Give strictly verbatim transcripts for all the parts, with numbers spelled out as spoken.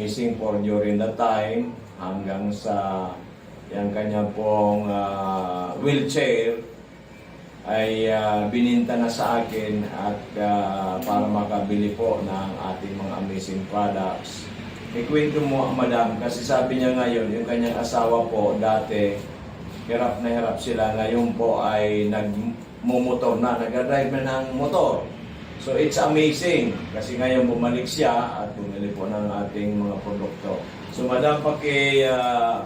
Amazing po during that time, hanggang sa yung kanya pong, ah, wheelchair ay, ah, bininta na sa akin at, ah, para makabili po ng ating mga amazing products. Ikwento mo, madam, kasi sabi niya ngayon, yung kanyang asawa po, dati, hirap na hirap sila. Ngayon po ay nagmumotor na, nagdadrive na ng motor. So, it's amazing. Kasi ngayon, bumalik siya at bumili po ng ating mga produkto. So, madam, paki, ah,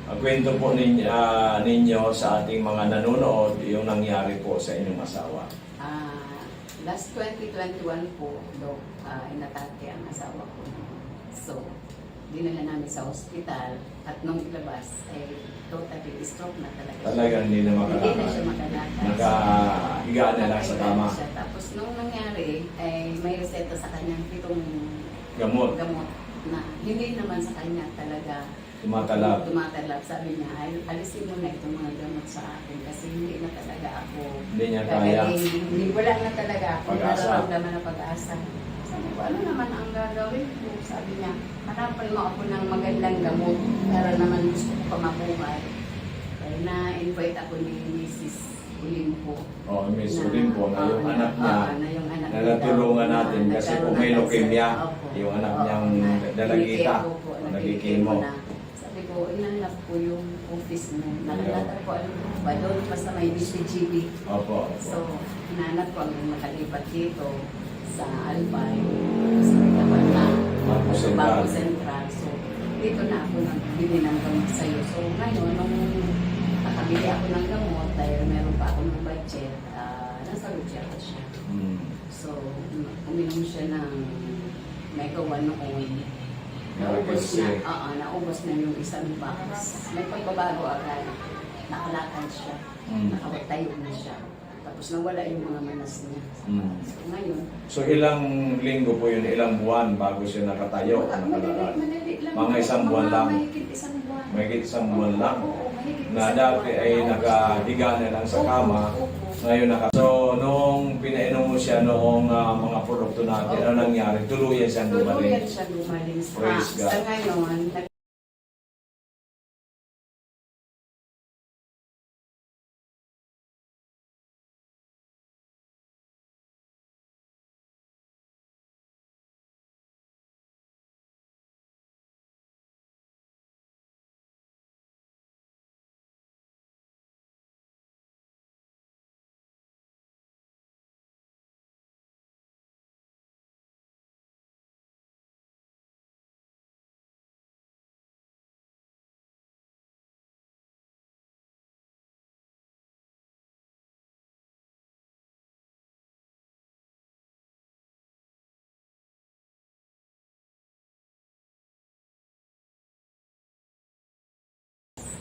ah, kwento po nin-, ah, ninyo sa ating mga nanonood yung nangyari po sa inyong asawa. Ah, last twenty twenty-one po, Doc, ah, inatake ang asawa ko. So, dinala namin sa hospital at nung ilabas, ay totally stroke na talaga siya. Talagang hindi na Hindi na makalakad. siya makalakad. Nakahiga na lang sa Nakahiga na kama. siya. Tapos nung nangyari, ay may reseta sa kanyang pitong Gamot. gamot na hindi naman sa kanya talaga Tumatalab. tumatalab. Sabi niya, "Ay, alisin mo na itong mga gamot sa akin kasi hindi na talaga ako Hindi niya kaya. gagaling. Hindi, wala na talaga ako Pag-asa. nararamdaman na pag-asa." Sabi ko, "Ano naman ang gagawin ko?" Sabi niya, "Hanapan mo ako ng magandang gamot para naman gusto ko pa mabuhay." Kaya na-invite ako ni Misis Olimpo. Oh, Miss Na, Olimpo, na oo, yung na, anak niya, oo, na yung anak na niya natulungan daw, natin na kasi po nagkaroon may ng leukemia, cancer. Opo. yung anak Oo, niyang na dalagita, nag-chemo po, nag-chemo. nag-chemo na. Sabi ko, "Inanap ko yung office mo." Ayun. Nakalatar ko, ano ba doon, basta may B C G B. Opo, opo. So, hinanap ko hanggang nakalipat dito sa Albay, sa may tapat na Bangko Bangko Sentral. Sentral. So, dito na ako nagbili ng gamot sa'yo. So, ngayon, nung nakabili ako ng gamot, dahil meron pa ako ng budget, ah, nasa Ruggiero siya. Mm. So, uminom siya ng Mega One noon. Mega Naubos na, One. oo, naubos na yung isang box. May pagbabago agad. Nakalakad siya. Mm. Nakatayo na siya. Tapos nawala yung mga manas niya. Mm. So, ngayon, So, ilang linggo po yun, ilang buwan bago siya nakatayo, Mga, nakalakad? madali, madali lang. Mga isang Mga buwan lang. mahigit isang buwan. Mahigit isang buwan lang. Oo, mahigit Na isang dati buwan. ay Naubos na. nakahiga na lang sa Opo, kama, opo. ngayon naka-, so, nung pinainom mo siya noong, ah, mga produkto natin, ano Opo. nangyari? Tuluyan siyang gumaling. Tuluyan siya gumaling. Praise Sa, God. sa ngayon,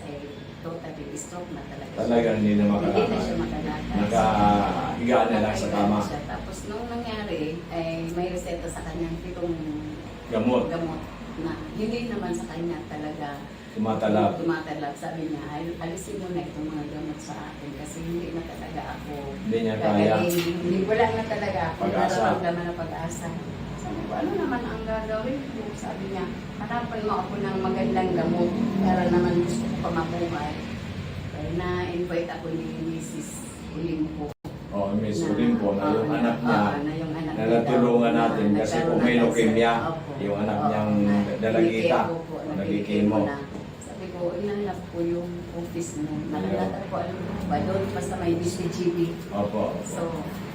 Ay, totally stroke na talaga siya. Talagang hindi na Hindi na makalakad. siya makalakad. Nakahiga na lang sa Nakahiga na kama. siya. Tapos nung nangyari, ay may reseta sa kanyang pitong Gamot. gamot na hindi naman sa kanya talaga Tumatalab. tumatalab. Sabi niya, "Ay, alisin mo na itong mga gamot sa akin kasi hindi na talaga ako Hindi niya kaya. gagaling. Hindi, wala na talaga ako Pag-asa. nararamdaman na pag-asa." Sabi ko, "Ano naman ang gagawin ko?" Sabi niya, "Hanapan mo ako ng magandang gamot para naman gusto ko pa mabuhay." Kaya na-invite ako ni Misis Olimpo. Oh, Miss Na, Olimpo, na yung oo, anak na, niya, oo, na yung anak na niya natulungan daw, natin na kasi po nagkaroon may ng cancer. leukemia, Opo. yung anak Oo, niyang na dalagita, nag-chemo po, nag-chemo nag-chemo. na. Sabi ko, "Inanap ko yung office mo." Ayun. Nakalatar ko, ano ba doon, basta may B C G B. Opo, opo. So,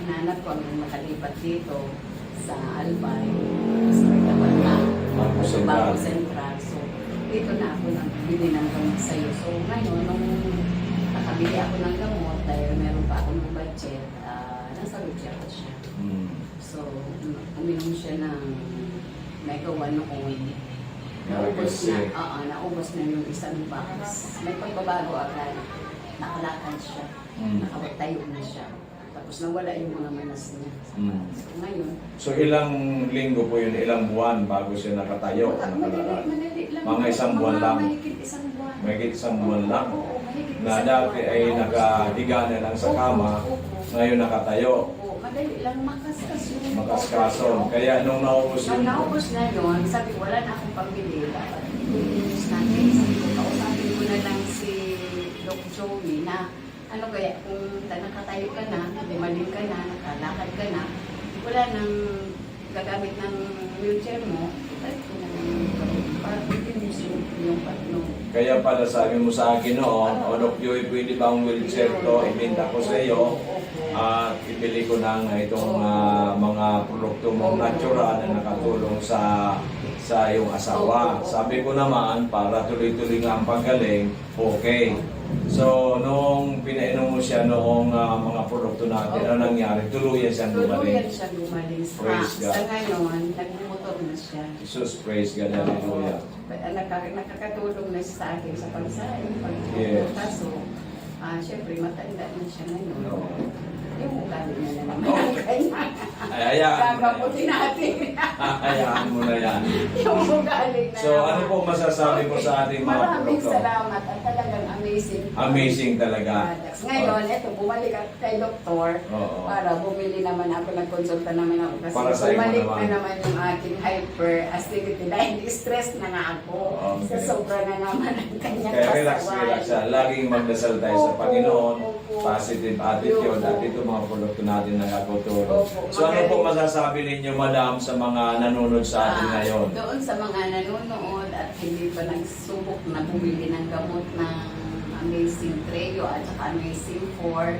hinanap ko hanggang makalipat dito sa Albay, sa may tapat na Bangko Sentral. Bangko Sentral. So, dito na ako nagbili ng gamot sa'yo. So, ngayon, nung nakabili ako ng gamot, dahil meron pa akong budget, ah, nasa Ruggiero siya. Hmm. So, um, uminom siya ng Mega One noon. Mega Naubos na, One. oo, naubos na yung isang box. May pagbabago agad. Nakalakad siya. Hmm. Nakatayo na siya. Tapos nawala yung mga manas niya. Hmm. So, ngayon, So, ilang linggo po yun, ilang buwan bago siya nakatayo, Mga, nakalakad? madali, madali lang. Mga isang Mga buwan lang. mahigit isang buwan. Mahigit isang buwan lang. Oo, mahigit Na isang dati buwan. ay Naubos na. nakahiga na lang sa Opo, kama, opo. ngayon nakatayo. Opo, ma-, Dali lang, makaskas yung Makaskason. Kaya nung naubos Nung yun, naubos na yun, sabi ko, wala na akong pambili. Dapat i-finish natin. Sabi ko, kausapin ko na lang si Doc Joey na ano kaya kung ta- nakatayo ka na, gumaling ka na, nakalakad ka na, wala nang gagamit ng wheelchair mo, ibalik ko na lang yung gamit para i-finish yung, yung ano. Kaya pala sabi mo sa akin noon, "O Doc Joey, pwede ba ang wheelchair ko? Ibenta ko sa iyo at ibili ko ng itong ah, mga produkto mong natural na nakatulong sa sa iyong asawa." Sabi ko naman, para tuloy-tuloy nga ang paggaling, okay. So, nung pinainom mo siya noong ah, mga produkto natin, ano nangyari? Tuluyan siyang Tuluyan gumaling. siya gumaling. Sa, Praise God. Sa ngayon, nagmumotor na siya. Jesus, praise God, hallelujah. But, ah, nakaka- nakakatulong na siya sa akin sa pagsaing, Yes. pagpupunta. So, ah, syempre, matanda na siya ngayon. No. Yung ugali na lang naman. Oh. Kaya, Ay, hayaan mo na gagamutin yan. natin. Hayaan mo na yan. Yung ugali na So, naman. ano po masasabi mo sa ating mga Maraming produkto? Salamat at talagang amazing. Amazing talaga. Products. Ngayon, eto, bumalik ako kay doktor Oo. para bumili naman ako, nagkonsulta naman ako kasi Para sa imo bumalik naman. na naman yung aking hyperacidity dahil stress na nga ako. Okay. Sa sobra na naman ang kanyang Kaya relax, pasaway. relax siya. Laging magdasal tayo sa Opo, Panginoon. opo. Positive attitude. Opo. At ito mga produkto natin nakakatulong. Opo, So ano po magaling. Masasabi ninyo, madam, sa mga nanonood sa atin Ah, ngayon? Doon sa mga nanonood at hindi pa nagsubok na bumili ng gamot ng Amazing Trio at saka Amazing four,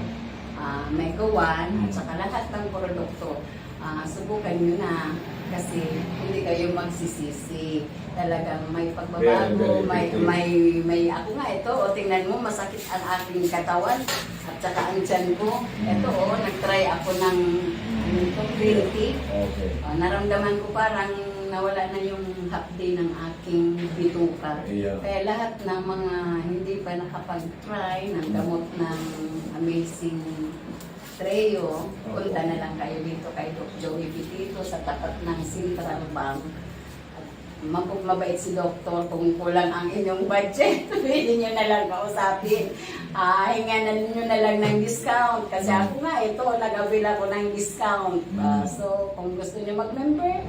ah, Mega One, at saka lahat ng produkto, ah, subukan nyo na kasi hindi kayo magsisisi. Talagang may pagbabago, Very, very may, effective. may, may, ako nga ito, o tingnan mo, masakit ang aking katawan at saka ang tiyan ko. Ito, oh, nag-try ako ng, ano ito, green tea. Okay. Ah, naramdaman ko parang nawala na yung hapdi ng aking bituka. Yeah. Kaya lahat ng mga hindi pa nakapag-try ng gamot ng Amazing Trio, Opo. Punta na lang kayo dito kay Doc Joey Pitito sa tapat ng Central Bank. Mab- mabait si doktor, kung kulang ang inyong budget, pwede nyo na lang kausapin. Ah, hinganan nyo na lang ng discount. Kasi ako nga, ito, nag-avail ako ng discount. Ah, Mm. So, kung gusto nyo mag-member,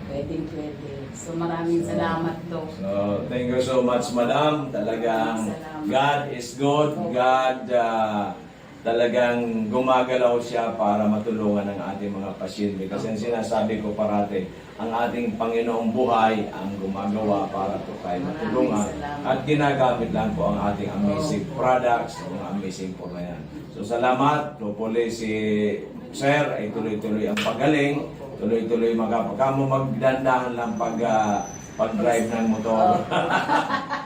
pwedeng pwede. So, maraming salamat, Doc. So, thank you so much, madam. Talagang Salamat. God is good. God ah, talagang gumagalaw siya para matulungan ang ating mga pasyente. Kasi ang sinasabi ko parati, ang ating Panginoong buhay ang gumagawa para po tayo matulungan. Maraming salamat. At ginagamit lang po ang ating amazing Opo. Products, ang amazing po na yan. So salamat, hopefully si Sir ay tuloy-tuloy ang pagaling, tuloy-tuloy magkapagkamo, magdandahan lang pag ah, pag-drive ng motor. Opo.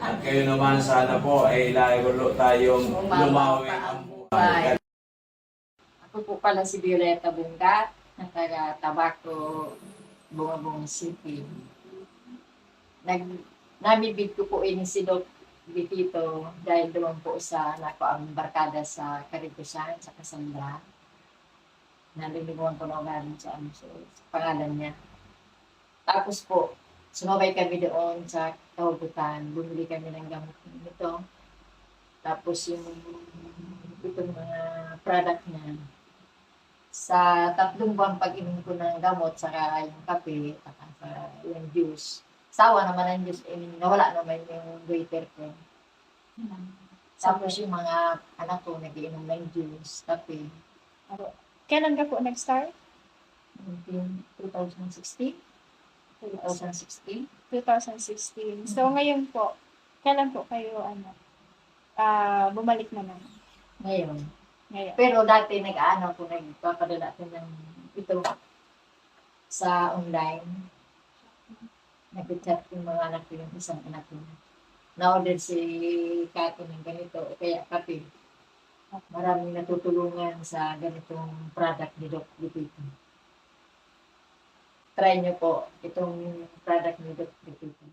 At kayo naman, sana po ay layo tayong Umawa lumawi pa ang ang buhay. buhay. Ako po pala si Violeta Bunga, na taga Tabaco, Bungabong City. Nag, namibig ko po ini si Doc Bitito dahil doon po sa nako ang barkada sa Carigosan, sa Casandra. Nalilimutan ko na ugaling sa, ano, sa, sa pangalan niya. Tapos po, sumabay kami doon sa Kahugutan. Bumili kami ng gamot nito. Tapos yung itong mga product niya, sa tatlong buwan pag-inom ko ng gamot, saka yung kape, saka sa, yung juice, sawa naman ang juice, eh, nawala naman yung goiter ko. Tapos yung mga anak ko, nagiinom ng juice, kape. Kailan ka po nag-start? Yung two thousand sixteen? two thousand sixteen? two thousand sixteen. So, ngayon po, kailan po kayo, ano, ah, bumalik naman? Ngayon. Ngayon. Pero dati, nag-aano ako, nagpapadala ako ng ito sa online. Nag-chat yung mga anak ko, yung isang anak ko. Na-order si Kati ng ganito, o kaya kape. Maraming natutulungan sa ganitong product ni Doc Lupita. Try niyo po itong product ni Doc Lupita.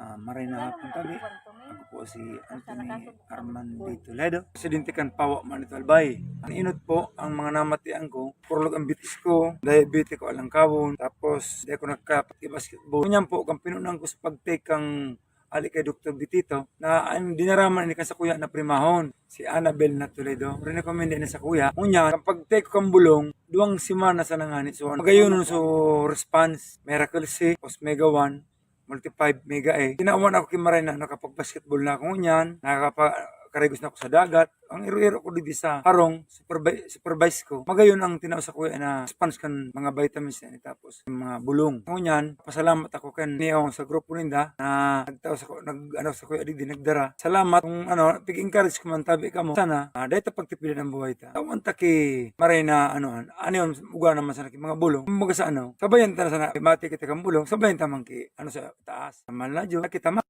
Ah, maray na hapon kami. Ako po si Anthony Armando Toledo, presidente kan Pawa Manito Albay. Ang inot po, ang mga namatian ko, purlog ang bitis ko, diabetic ko alangkawon, tapos di ako nakakapag-basketball. Ngunyan po, ang pinunan ko sa pag-take kang ali kay Doktor Bitito, na ang dinaraman ini kan sakuya na primahon, si Annabel na Toledo. Rin-recommend na sakuya. Ngunyan, ang pag-take ko kan bulong, duwang semana sa nangani. So, magayon so response, Miracle C, Osmega one, Multi five, Mega A. Tinawan ako ki Maray na nakapag-basketball na ako ngunyan, nakakakarigos na ako sa dagat. Ang iro-iro ko digdi sa harong, supervi-, supervise ko. Magayon ang tinaw sakuya na response kan mga vitamins na tapos yung mga bulong. Ngunyan, pasalamat ako kan niyo sa grupo ninda na nagtao sa, nag, ano, sakuya digdi, nagdara. Salamat kung ano, pig-encourage ko man tabi kamo. Sana, ah, dahil ta pagtipilan ang buhay ta. Tawan ta ki Maray na, ano, ano yun, uga naman sana ki mga bulong. Kumbaga sa ano, sabayan ta na sana, mati kita kang bulong, sabayan ta man ki, ano, sa taas. Mahal na Diyos, kita ma-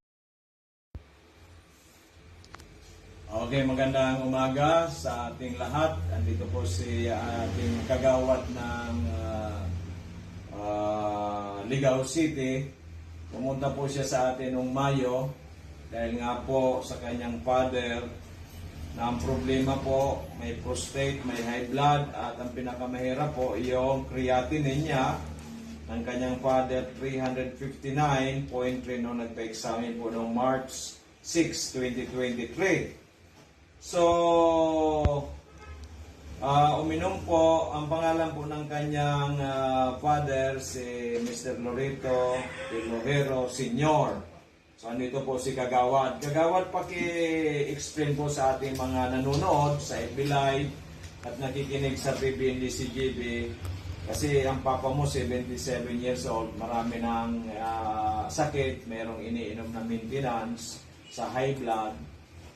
Okay, magandang umaga sa ating lahat. Andito po si ating kagawad ng ah, ah, Ligao City. Pumunta po siya sa atin noong Mayo dahil nga po sa kanyang father na ang problema po may prostate, may high blood at ang pinakamahirap po yung creatinine niya ng kanyang father three hundred fifty-nine point three nung nagpa-examine po noong March six, twenty twenty-three. So, ah, uminom po, ang pangalan po ng kanyang ah, father si Mister Loreto Pilojero Senior. So, andito po si Kagawad. Kagawad, paki-explain po sa ating mga nanonood sa F B Live at nakikinig sa P B N D C G B. Kasi ang papa mo, seventy-seven years old, marami ng ah, sakit, merong iniinom na maintenance sa high blood.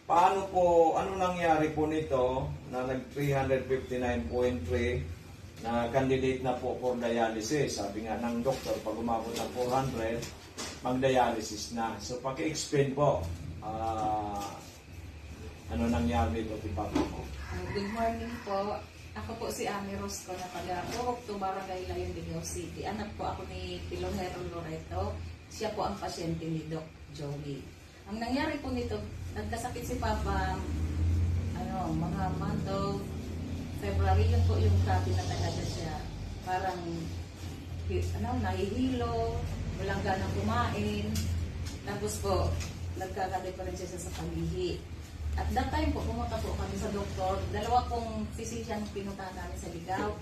Paano po, ano nangyari po nito na nag three hundred fifty-nine point three na candidate na po for dialysis? Sabi nga ng doktor, pag umabot ng four hundred, mag-dialysis na. So, paki-explain po, ah, ano nangyari dito kay papa ko? Ah, good morning po. Ako po si Amy Rosco na taga Purok two, Barangay Layon, Ligao City. Anak po ako ni Pilonero Loreto. Siya po ang pasyente ni Doc Joey. Ang nangyari po nito, nagkasakit si Papa, ano, mga month of February, yun po yung grabe na talaga siya. Parang, hi- ano, nahihilo, walang ganang kumain. Tapos po, nagkakadiferensya siya sa pag-ihi. At that time po, pumunta po kami sa doktor. Dalawa pong physician ang pinuntahan namin sa Ligao.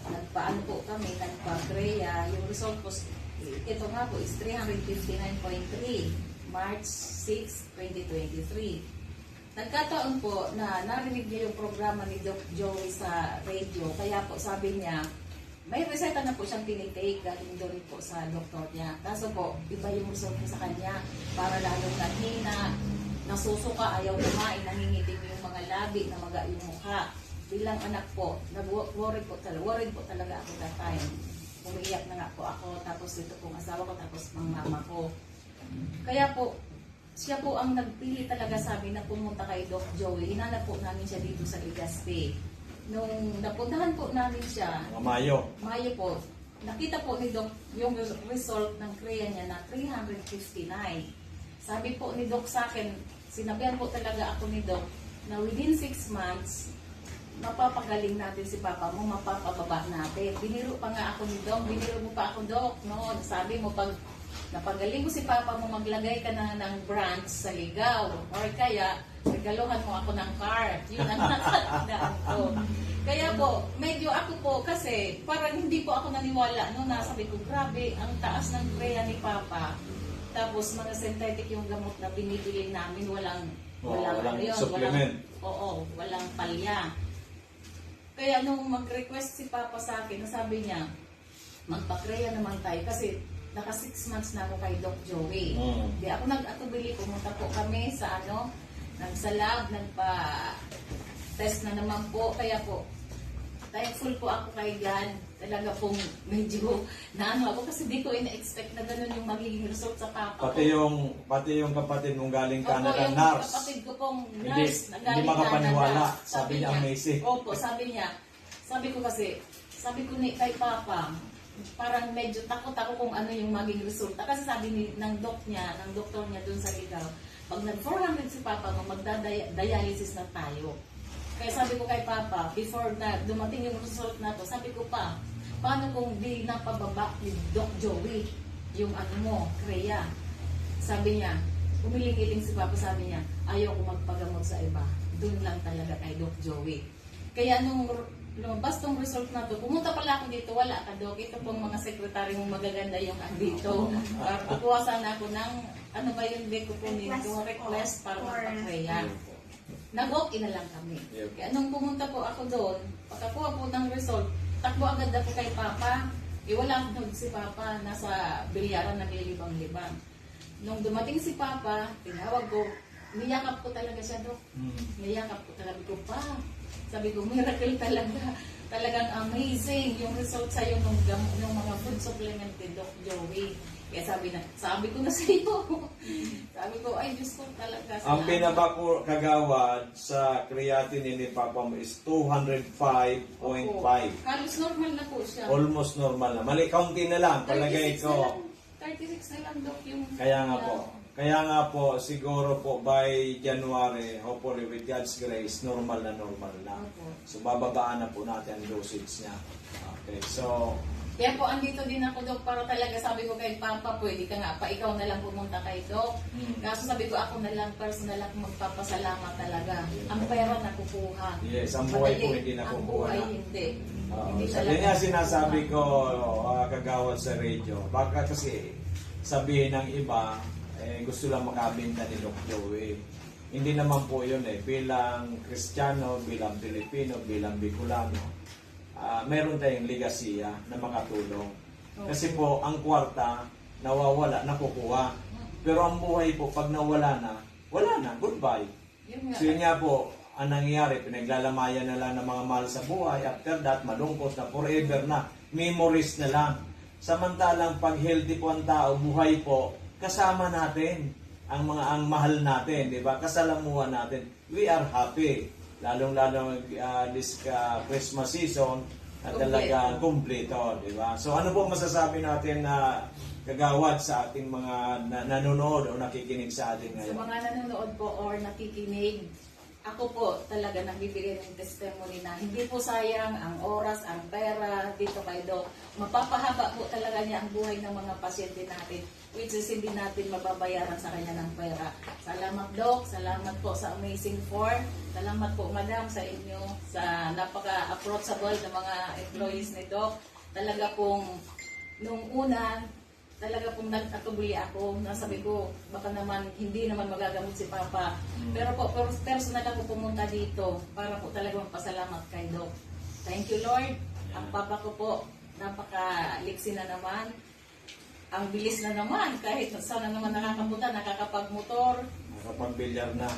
Nagpaano po kami, nagpa-Crea. Yung result po, ito nga po is three hundred fifty-nine point three, March six, twenty twenty-three. Nagkataon po na narinig niya yung programa ni Doc Joey sa radio. Kaya po sabi niya, may reseta na po siyang tinitake galing doon po sa doktor niya. Kaso po, iba yung result niya sa kanya. Para lalong nanghina, nasusuka, ayaw kumain, nangingitim yung mga labi, namaga yung mukha. Bilang anak po, nag-worry po talaga, worried po talaga ako that time. Umiiyak na nga po ako, tapos dito pong asawa ko, tapos pang mama ko. Kaya po, siya po ang nagpili talaga sa amin na pumunta kay Doc Joey. Hinanap po namin siya dito sa Legazpi. Nung napuntahan po namin siya, Mga Mayo. Mayo po, nakita po ni Doc yung result ng Crea niya na three hundred fifty-nine. Sabi po ni Doc sa akin, sinabihan po talaga ako ni Doc na within six months, mapapagaling natin si Papa mo, mapapababa natin. Biniro pa nga ako ni Doc, biniro mo pa ako, Doc, noon. Sabi mo, pag napagaling mo si Papa mo, maglagay ka na ng branch sa Ligao. Or kaya, regaluhan mo ako ng car. Yun ang natatandaan ko. Kaya po, medyo ako po, kasi parang hindi po ako naniwala, no, na sabi ko, grabe, ang taas ng Crea ni Papa. Tapos, mga synthetic yung gamot na binibili namin, walang, Oo, walang, walang ano yun, supplement. Walang, oo, walang palya. Kaya nung mag-request si Papa sa akin, sabi niya, magpa-Crea naman tayo kasi naka six months na ako kay Doc Joey. Mm. Di ako nag-atubili, pumunta po kami sa ano, nagsa lab, nagpa-test na naman po. Kaya po, thankful po ako kay God. Talaga pong medyo naano ako kasi di ko ina-expect na ganun yung magiging result sa papa ko. Pati yung pati yung kapatid mong galing Opo, Canada, yung nurse. Kapatid ko pong Hindi, nurse na hindi galing makapaniwala. Canada. Sabi niya, amazing. Opo, sabi niya. Sabi ko kasi, sabi ko ni kay Papa, parang medyo takot ako kung ano yung maging resulta. Kasi sabi ni, ng doc niya, ng doktor niya dun sa Ligao, pag nag four hundred si Papa mo, magda-dialysis na tayo. Kaya sabi ko kay Papa, before na dumating yung result na to, sabi ko, "Pa, paano kung di napababa ni Doc Joey yung ano mo, Crea?" Sabi niya, Umiling-iling si Papa, sabi niya, "Ayaw ko magpagamot sa iba. Doon lang talaga kay Doc Joey." Kaya nung r-, lumabas tong result na to, pumunta pala ako dito, wala ka, Doc. Ito pong mga secretary mong magaganda yung andito. Para kukuha sana ako ng, ano ba yung Doc ko po nito? Request Request para for magpa-prayer. Nag-walk-in na lang kami. Yep. Kaya nung pumunta po ako doon, pagkakuha po ng result, takbo agad ako kay Papa. Eh, wala doon si Papa, nasa bilyaran, naglilibang-libang. Nung dumating si Papa, tinawag ko, niyakap ko talaga siya, Dok. Mm. Niyakap ko talaga ko, "Pa," sabi ko, "miracle talaga. Talagang amazing yung result sa'yo nung gam-, nung mga food supplement ni Doc Joey." Kaya sabi na, sabi ko na sa'yo. Sabi ko, "Ay, Diyos ko talaga, Ang salamat." Pinaba ko, kagawad, sa creatinine ni Papa mo is two hundred five point five. Opo. Halos normal na po siya. Almost normal na. Mali, kaunti na lang. Palagay Thirty-six na ko. Lang. Thirty-six na lang, Doc, yung Kaya nga po. Kaya nga po, siguro po by January, hopefully with God's grace, normal na normal na. Opo. So, bababaan na po natin ang dosage niya. Okay, so Kaya po, andito din ako, Doc, para talaga, sabi ko kay Papa, "Pwede ka nga pa, ikaw na lang pumunta kay Doc." Hmm. Kaso sabi ko, "Ako na lang, personal ako magpapasalamat talaga. Ang pera nakukuha." Yes, ang buhay po Madali, hindi ang nakukuha buhay na. Hindi. Oo, Hindi sa talaga ganyan sinasabi nakukuha. Ko, ah, kagawad sa radyo, baka kasi sabihin ng iba, eh, gusto lang makabenta ni Doc Joey. Hindi naman po yun eh. Bilang Kristiyano, bilang Pilipino, bilang Bicolano, ah, meron tayong legasiya na makatulong. Opo. Kasi po, ang kwarta, nawawala, nakukuha. Mm. Pero ang buhay po, pag nawala na, wala na, goodbye. Yun nga. So, yun nga po, ang nangyayari, pinaglalamayan na lang ng mga mahal sa buhay. After that, malungkot na, forever na. Memories na lang. Samantalang pag healthy po ang tao, buhay po, kasama natin ang mga, ang mahal natin, di ba? Kasalamuhan natin. We are happy. Lalong-lalo, ah, this, ah, Christmas season na Kompleto. Talagang kompleto, di ba? So, ano po masasabi natin na kagawad sa ating mga na-, nanonood o nakikinig sa atin Sa ngayon? Mga nanonood po or nakikinig, ako po talaga nagbibigay ng testimony na hindi po sayang ang oras, ang pera dito kay Doc. Mapapahaba po talaga niya ang buhay ng mga pasyente natin, which is hindi natin mababayaran sa kanya ng pera. Salamat, Doc. Salamat po sa Amazing Four. Salamat po, Madam, sa inyo, sa napaka-approachable na mga employees ni Doc. Talaga pong nung una, talaga pong nag-atubili ako na sabi ko, "Baka naman, hindi naman magagamot si Papa." Mm. Pero po, per-, personal ako pumunta dito para po talaga magpasalamat kay Doc. Thank you, Lord. Ang Yeah. Papa ko po, napakaliksi na naman. Ang bilis na naman. Kahit saan na naman nakakapunta, nakakapagmotor. Nakapagbilyar na.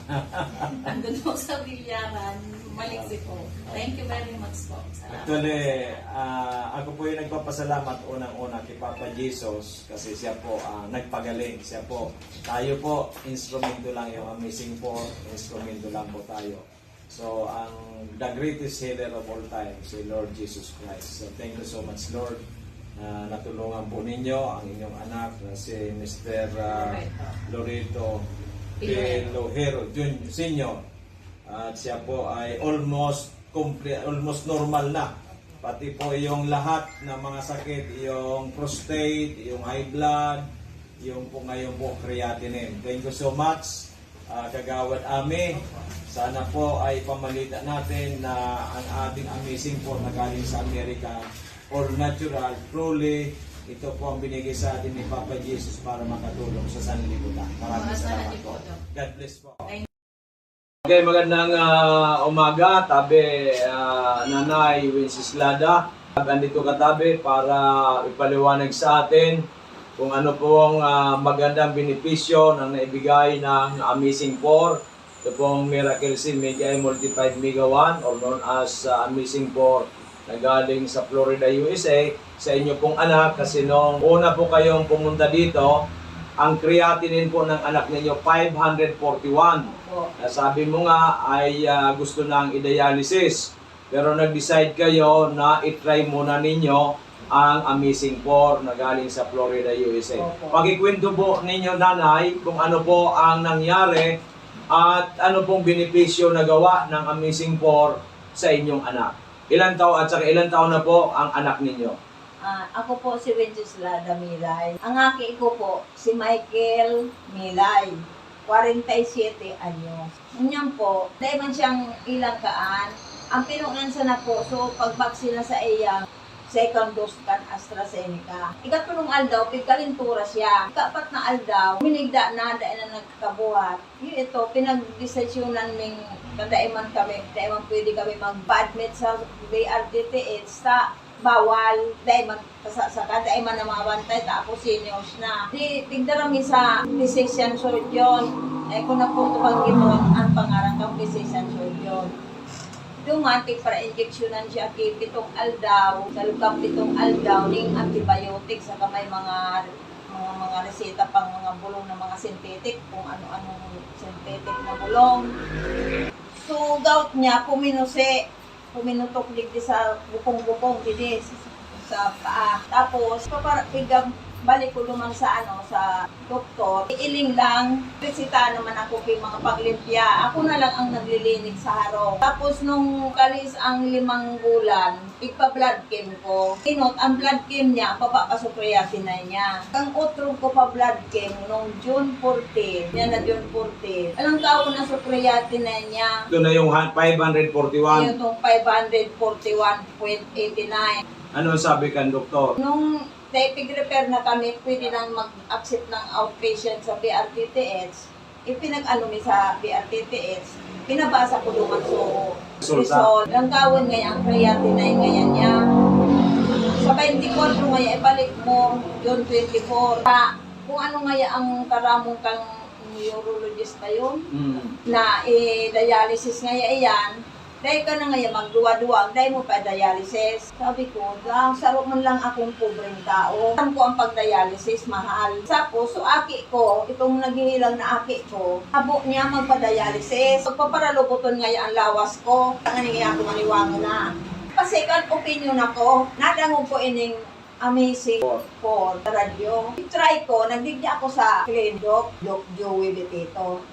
Nandun po sa bilyaran. Maliksi po. Thank you very much po. Salamat. Actually, ah, ako po yung nagpapasalamat unang-una kay Papa Jesus kasi siya po ang nagpagaling. Siya po, tayo po, instrumento lang yung Amazing Four, instrumento lang po tayo. So, ang the greatest healer of all time, si Lord Jesus Christ. So, thank you so much, Lord, na natulungan po ninyo ang inyong anak na si Mister, ah, Loreto Pilojero. Pilojero Jun-, Senior. At siya po ay almost comple-, almost normal na. Pati po yung lahat ng mga sakit, yung prostate, yung high blood, yung po ngayon po creatinine. Thank you so much, ah, Kagawad Ami. Sana po ay pamalita natin na ang ating Amazing Four na galing sa Amerika, all natural, truly, ito po ang binigay sa atin ni Papa Jesus para makatulong sa sanlibutan. Maraming Maraming salamat salamat po. Po, Doc. God bless po. Thank Okay, magandang, ah, umaga, tabi, ah, Nanay Wenceslada. Andito ka, tabi, para ipaliwanag sa atin kung ano pong, ah, magandang benepisyo ng naibigay ng Amazing Four. Ito pong Miracle C Mega Multi five Mega One, or known as, ah, Amazing Four, na galing sa Florida, U S A, sa inyo pong anak, kasi nung una po kayong pumunta dito, ang creatinine po ng anak ninyo, five hundred forty-one. Opo. Na sabi mo nga ay, ah, gusto nang i-dialysis. Pero nag-decide kayo na i-try muna ninyo ang Amazing Four na galing sa Florida, U S A. Opo. Pakikwento po ninyo, Nanay, kung ano po ang nangyari at ano pong benepisyo na gawa ng Amazing Four sa inyong anak. Ilang taon at saka ilang taon na po ang anak ninyo? Ah, ako po si Wenceslada Milay. Ang aki ko po, si Michael Milay. kwarenta y siyete anyos. Ngunyan po, dai man siyang ilang kaan. Ang pinunan sana po, so, pagbaksin na sa iya, second dose kan AstraZeneca. Ikatulong aldaw, pigkalentura siya. Ikaapat na aldaw, minigda na, dai na nagkakabuhat. Iyo ito, pinagdesisyonan ming kadai man kami, dai man pwede kami magpa-admit sa B R T T H sa bawal, dai man kasasaka, dai man namabantay, tapos seniors na. Di, tigda kami sa physician surgeon. Eh, kung naputuwang ito, ang pangaran kang physician surgeon. Duman, tigpara-injeksyonan siya ki pitong aldaw, sa loob kan pitong aldaw, ning antibiotic, saka may mga, mga, mga reseta pang mga bulong na mga synthetic, kung ano-anong synthetic na bulong. So, gout niya, puminusi, puminutok digdi sa bukong-bukong, digdi sa, sa paa. Tapos, papara-, igab-, balik ko duman sa, ano, sa doktor, iiling lang, reseta naman ako kay mga paglimpya. Ako na lang ang naglilinig sa harong. Tapos nung kalis ang limang bulan, igpa-blood chem ko. Inot, ang blood chem niya, pababa pa sa creatinine niya. Ang otro ko pa blood chem nung June fourteen, yan na June fourteen. Alang tao na sa creatinine niya. Ito na yung ha-, five hundred forty-one. Yun, itong five hundred forty-one point eighty-nine. Ano ang sabi kan doktor? Nung Dahil pig-refer na kami, pwede nang mag-accept ng outpatient sa B R T T H. Ipinag-ano mi sa B R T T H, pinabasa ko duman so Resulta. Result. Langkawon ngaya ang creatinine ngaya niya. Sa twenty-four ko ngaya ibalik mo, June twenty-four. Sa kung ano ngaya ang karamong kang urologist kayo, Mm. na i-dialysis ngaya iyan, Dai ka na ngaya magduwa-duwa, dai mo pa dialysis. Sabi ko, "Da, saro man lang akong pobreng tao. Alam ko ang pag-dialysis, mahal." Tapos, so aki ko, itong naghihilang na aki ko, habo niya magpa-dialysis. Pagpaparaluboton ngaya ang lawas ko, tanganing ako maniwangon na. Pa-second opinion ako, nadangog ko ining Amazing Four sa radyo. Try ko, nagdigdi ako sa clinic, Doc, Doc Joey Betito.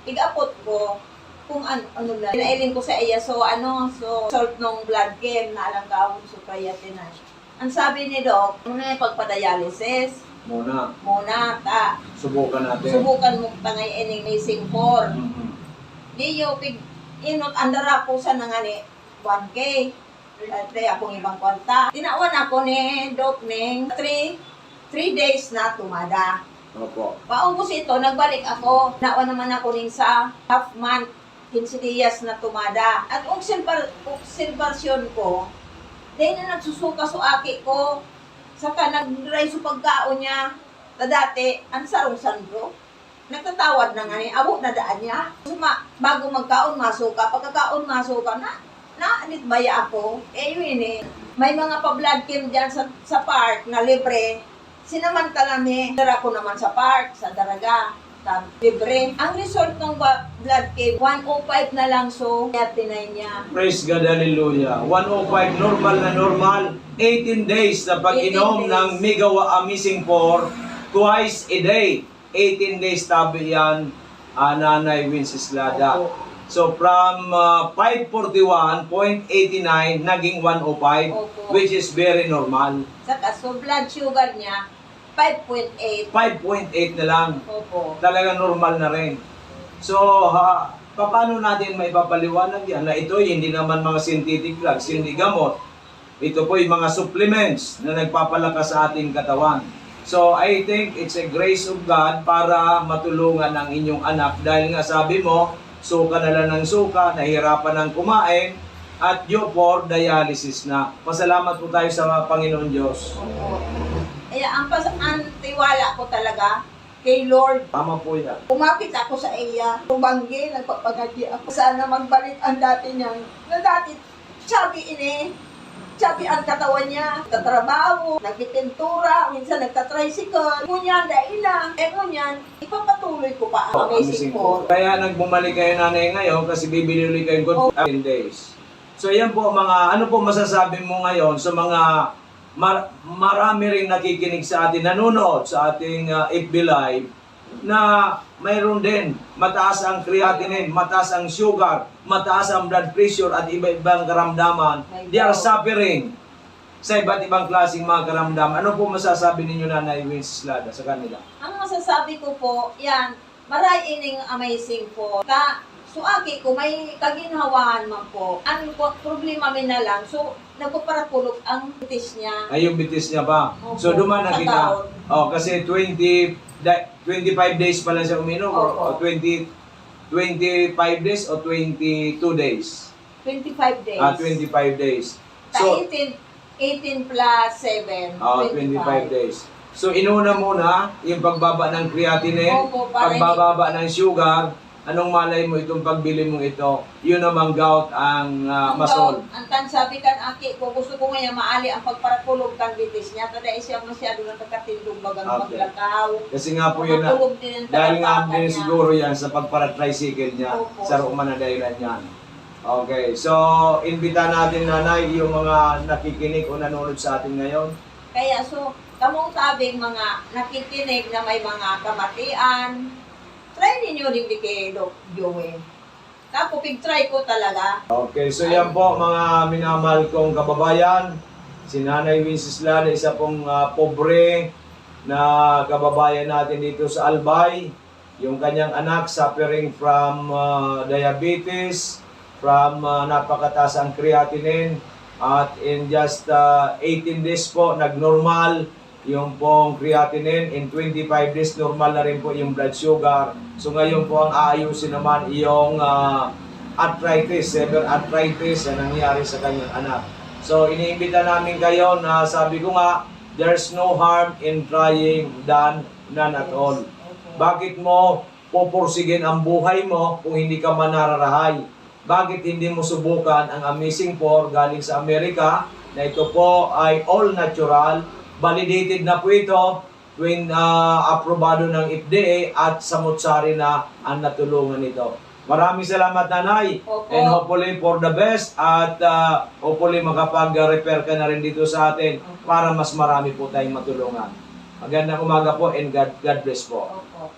Ig-apot ko, kung ano, ano na, pinailing ko sa iya. So, ano, so, result nung blood chem na alang kahon, so, creatinine. Ang sabi ni Doc, "Ano na yung pagpa-dialysis? Muna. Muna, ta. Subukan natin. Subukan mo ta ngayon ining Missing four." Mhm. Di yung pig-, inot, andara ko sa nangani, one K. Dai akong ibang kwarta. Tinawan ako ni Doc ning three, three days na tumada. Opo. Paubos ito, nagbalik ako. Nawa naman ako ning sa half month, quince dias na tumada. At obserbar-, obserbasyon ko, dai na nagsusuka so aki ko. Saka nag-dry so pagkaon niya. Ta dati, ang sarong sandro. Nagtatawad na ngani, abo na daan niya. Suma-, bago magkaon, masuka. Pagkakaon, masuka na. Naanit baya ako. Eh, yun eh. May mga pa-blood chem dyan sa, sa park na libre. Sinamantala mi. Dara ko naman sa park, sa Daraga. Tab-, libre. Ang result ng ba-, blood chem, one oh five na lang, so, thirty-nine niya. Praise God, hallelujah. One oh five, normal na normal. Eighteen days na pag-inom Eighteen days. ng Megawa Amazing Four, twice a day. Eighteen days tabi yan, ah, Nanay Wenceslada. Opo. So, from, ah, five forty-one point eight nine, naging one oh five, Opo. which is very normal. Saka, so, blood sugar niya, five point eight. Five point eight na lang. Opo. Talaga normal na rin. So, ha, paano natin maipapaliwanag yan na ito'y hindi naman mga synthetic drugs, hindi gamot? Ito po'y mga supplements na nagpapalakas sa ating katawan. So, I think it's a grace of God para matulungan ang inyong anak. Dahil nga sabi mo, suka na lang ng suka, nahihirapan ng kumain, at due for dialysis na. Pasalamat po tayo sa mga Panginoon Diyos. Opo. Kaya ang pas-, ang tiwala ko talaga kay Lord. Tama po yan. Kumapit ako sa iya. Tumanggi, nagpapangadi ako. Sana magbalik ang dati niyang, na dati Sabi ini, sabi ang katawan niya, nagtatrabaho, nagpipintura, minsan nagtatricycle. Ngunyan, dai na. Eh, ngunyan, ipapatuloy ko pa ang Oh, amazing amazing po. po. Kaya nagbumalik kayo, nanay, ngayon kasi bibili ulit kayong good Oh. ten days. So, yan po, mga, ano po masasabi mo ngayon sa mga mar-, marami ring nakikinig sa atin, nanonood sa ating, ah, F B Live, na mayroon din mataas ang creatinine, mataas ang sugar, mataas ang blood pressure at iba-ibang karamdaman. May They are gout. suffering sa iba't ibang klaseng mga karamdaman. Ano po masasabi ninyo, Nanay Wenceslada, sa kanila? Ang masasabi ko po, yan, Maray ining amazing po. Ta, so aki ko may kaginhawaan man po. Ang po, problema mi na lang, so nagpaparakulog ang bitis niya. Ay, yung bitis niya pa. Opo. So, duman na Sa kita. taon. Oh, kasi twenty, da- twenty-five days pala siya uminom or, Opo. or twenty, twenty-five days o twenty-two days? Twenty-five days. Ah, twenty-five days. Sa So, eighteen, eighteen plus seven, ah, twenty-five days. So, inuna muna yung pagbaba ng creatinine, Opo, para hindi pagbababa ng sugar, anong malay mo itong pagbili mong ito? Yun namang gout ang ah, Ang masol. gout, ang tan sabi kan aki ko, gusto ko ngayon maali ang pagparakulog kan bitis niya. Tada siya masyado na nagkatindog bagang Okay. maglakaw. Kasi nga po yun na, Makakulog din ang dahil nga talapakan din niya. siguro yan sa pagpara-tricycle niya, Opo. sa roon man ang dahilan yan. Okay, so imbita natin, Nanay, yung mga nakikinig o nanonood sa atin ngayon. Kaya so, kamong tabing mga nakikinig na may mga kamatian, try ninyo digdi kay Doc Joey. Ako, pig-try ko talaga. Okay, so yan po mga minamahal kong kababayan. Si Nanay Wenceslada, isa pong ah, pobre na kababayan natin dito sa Albay. Yung kanyang anak suffering from ah, diabetes, from ah, napakataas ang creatinine. At in just ah, eighteen days po, nagnormal yung pong creatinine. In twenty-five days, normal na rin po yung blood sugar. So ngayon po ang aayusin naman yung ah, arthritis, severe arthritis na nangyari sa kanyang anak. So iniimbita namin kayo na sabi ko nga, there's no harm in trying than none at all. Bakit mo pupursigin ang buhay mo kung hindi ka manararahay? Bakit hindi mo subukan ang Amazing Four galing sa Amerika na ito po ay all natural, validated na po ito, twin, ah, aprobado ng F D A at sa Mutsari na ang natulungan nito. Maraming salamat, Nanay. Opo. And hopefully for the best at ah, hopefully makapag-repair ka na rin dito sa atin para mas marami po tayong matulungan. Magandang umaga po and God, God bless po. Opo.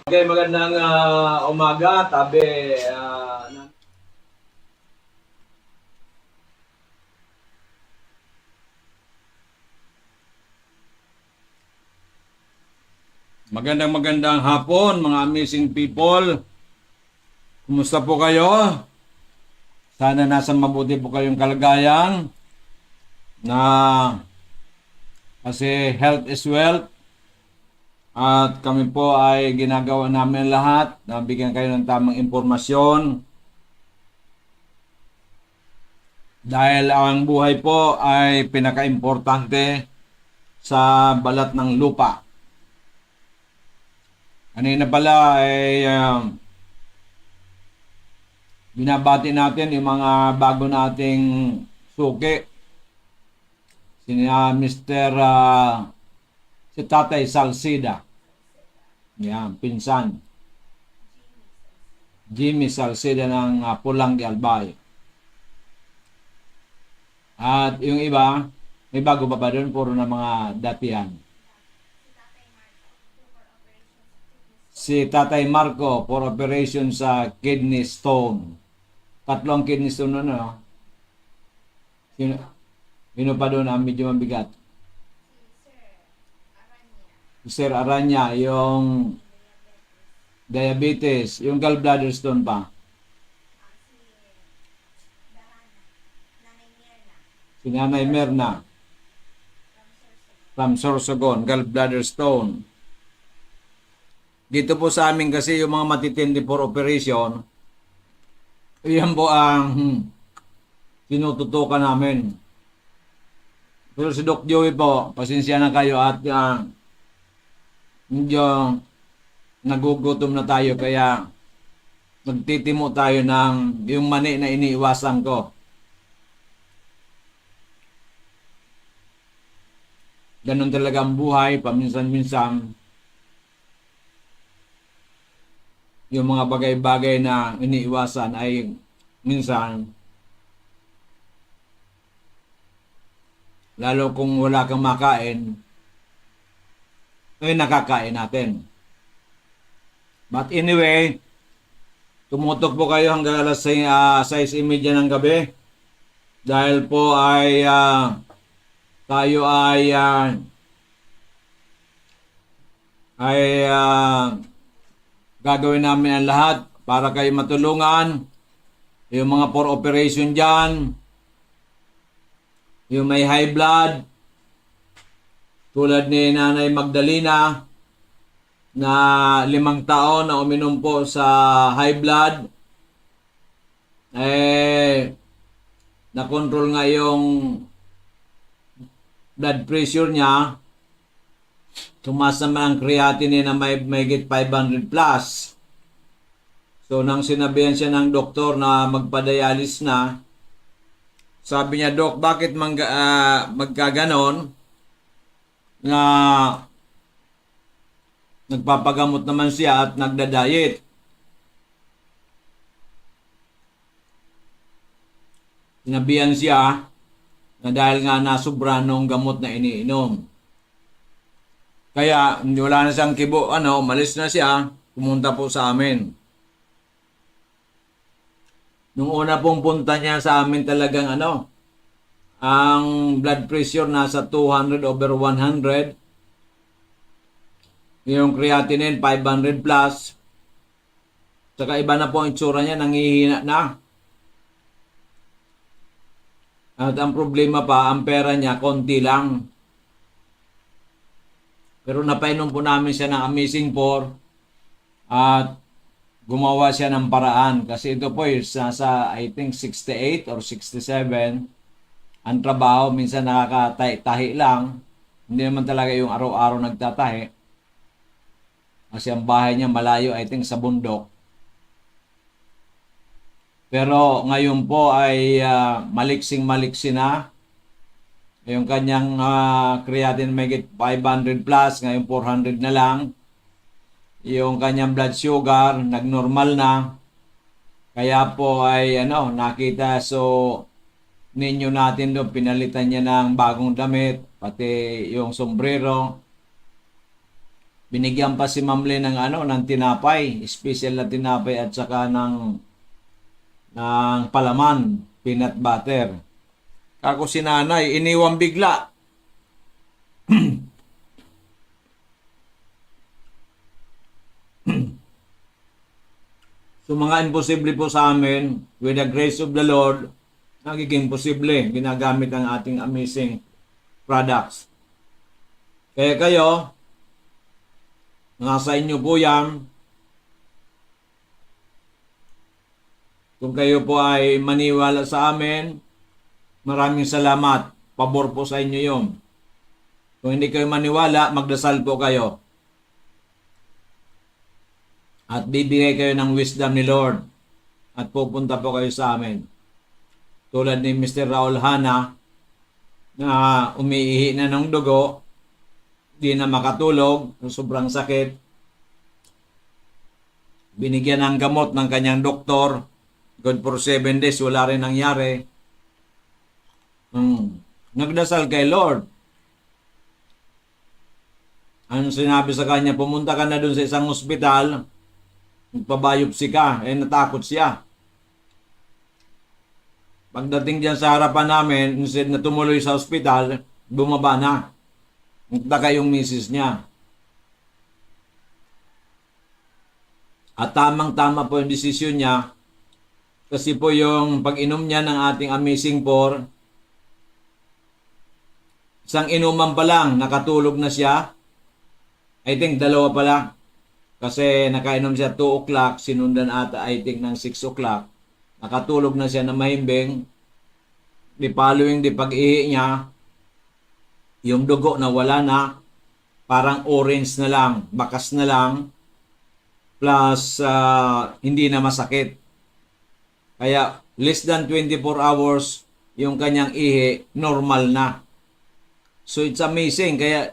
Okay, magandang ah, umaga, tabi. ah, na- Magandang magandang hapon, mga amazing people. Kumusta po kayo? Sana nasa mabuti po kayong kalagayan na kasi health is wealth. At kami po ay ginagawa namin lahat na bigyan kayo ng tamang impormasyon. Dahil ang buhay po ay pinakaimportante sa balat ng lupa. Kanina pala ay ah, binabati natin yung mga bago nating suki. Si ah, Mister ah, si Tatay Salcida. Yan, pinsan. Jimmy Salcida ng ah, Pulang Albay. At yung iba, may bago pa ba doon? Puro na mga datihan. Si Tatay Marco for operation sa kidney stone. Tatlo ang kidney stone nun, ano? Sino, sino pa doon ang medyo mabigat? Si Sir Aranya, yung diabetes, yung gallbladder stone pa. Si Nanay Mirna. From Sorsogon, gallbladder stone. Dito po sa amin kasi yung mga matitindi for operation, yan po ang hmm, tinututukan namin. Pero si Doc Joey po, pasensya na kayo at ah, medyo nagugutom na tayo kaya nagtitimo tayo ng yung mani na iniiwasan ko. Ganun talaga ang buhay, paminsan-minsan yung mga bagay-bagay na iniiwasan ay minsan lalo kung wala kang makain, ay nakakain natin. But anyway, tumutok po kayo hanggang alas sais, ah, sais y media ng gabi. Dahil po ay ah, tayo ay ah, ay, ah, gagawin namin ang lahat para kayo matulungan. Yung mga for operation dyan, yung may high blood, tulad ni Nanay Magdalena, na limang taon na uminom po sa high blood, eh, na-control nga yung blood pressure niya, tumaas naman ang creatinine na may, mahigit five hundred plus. So, nang sinabihan siya ng doktor na magpa-dialysis na, sabi niya, "Doc, bakit mangga-, ah, magkaganon na nagpapagamot naman siya at nagda-diet?" Sinabihan siya na dahil nga nasobra nung gamot na iniinom. Kaya, wala na siyang kibo, ano, umalis na siya, pumunta po sa amin. Nung una pong punta niya sa amin, talagang ano, ang blood pressure nasa two hundred over one hundred, yung creatinine five hundred plus, saka iba na po ang itsura niya, nanghihina na. At ang problema pa, ang pera niya, konti lang. Pero napainom po namin siya ng Amazing Four at gumawa siya ng paraan. Kasi ito po is nasa, I think, sixty-eight or sixty-seven. Ang trabaho, minsan nakakatahi-tahi lang. Hindi naman talaga yung araw-araw nagtatahi. Kasi ang bahay niya malayo, I think, sa bundok. Pero ngayon po ay, ah, maliksing-maliksi na. Yung kanyang, ah, creatinine mahigit five hundred plus, ngayon four hundred na lang. Yung kanyang blood sugar, nagnormal na. Kaya po ay, ano, nakita, so, ninyo natin doon, pinalitan niya ng bagong damit, pati yung sombrero. Binigyan pa si Ma'am Lee ng, ano, ng tinapay, special na tinapay at saka ng, ng palaman, peanut butter. Kako si Nanay, iniwan bigla. So, mga imposible po sa amin, with the grace of the Lord, nagiging posible, ginagamit ang ating Amazing products. Kaya kayo, nasa inyo po yan. Kung kayo po ay maniwala sa amin, maraming salamat. Pabor po sa inyo yun. Kung hindi kayo maniwala, magdasal po kayo. At bibigay kayo ng wisdom ni Lord. At pupunta po kayo sa amin. Tulad ni Mister Raul Hana, na umiihi na ng dugo, di na makatulog, sobrang sakit. Binigyan ng gamot ng kanyang doktor. Good for seven days, wala rin nangyari. Hmm. Nagdasal kay Lord. Ang sinabi sa kanya, "Pumunta ka na dun sa isang ospital, magpa-biopsy ka." Eh, natakot siya. Pagdating diyan sa harapan namin, instead na tumuloy sa ospital, bumaba na. Nagtaka yung misis niya. At tamang-tama po yung desisyon niya. Kasi po yung pag-inom niya ng ating Amazing Four, isang inuman pa lang, nakatulog na siya. I think dalawa pala. Kasi nakainom siya two o'clock, sinundan ata, I think, ng six o'clock. Nakatulog na siya na mahimbing. The following day, pag-ihi niya, yung dugo nawala na, parang orange na lang, bakas na lang, plus, ah, hindi na masakit. Kaya less than twenty-four hours, yung kanyang ihi, normal na. So, it's amazing. Kaya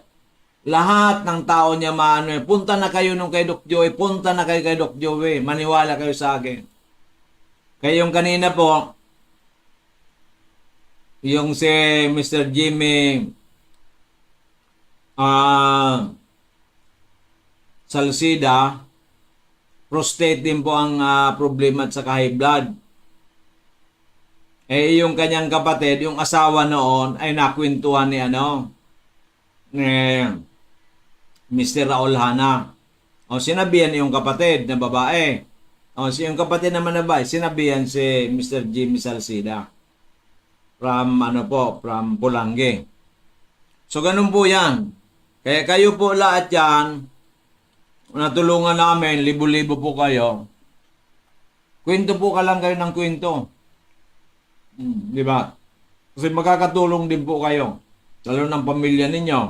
lahat ng tao niya maano, eh, "Punta na kayo nung kay Doc Joey, punta na kayo kay Doc Joey, maniwala kayo sa akin." Kaya yung kanina po, yung si Mister Jimmy, ah, Salcida, prostate din po ang, ah, problema at saka high blood. Eh, yung kanyang kapatid, yung asawa noon, ay nakwentuhan ni ano, ni Mister Raul Hana. O, sinabihan iyong kapatid na babae. O, si iyong kapatid naman na babae, sinabihan si Mister Jimmy Salceda. From, ano po, from Polangui. So, ganun po yan. Kaya kayo po lahat yan, natulungan namin, libo-libo po kayo. Kwento po ka lang kayo ng kwento. Hmm, di ba? Kasi makakatulong din po kayo. Lalo ng pamilya ninyo.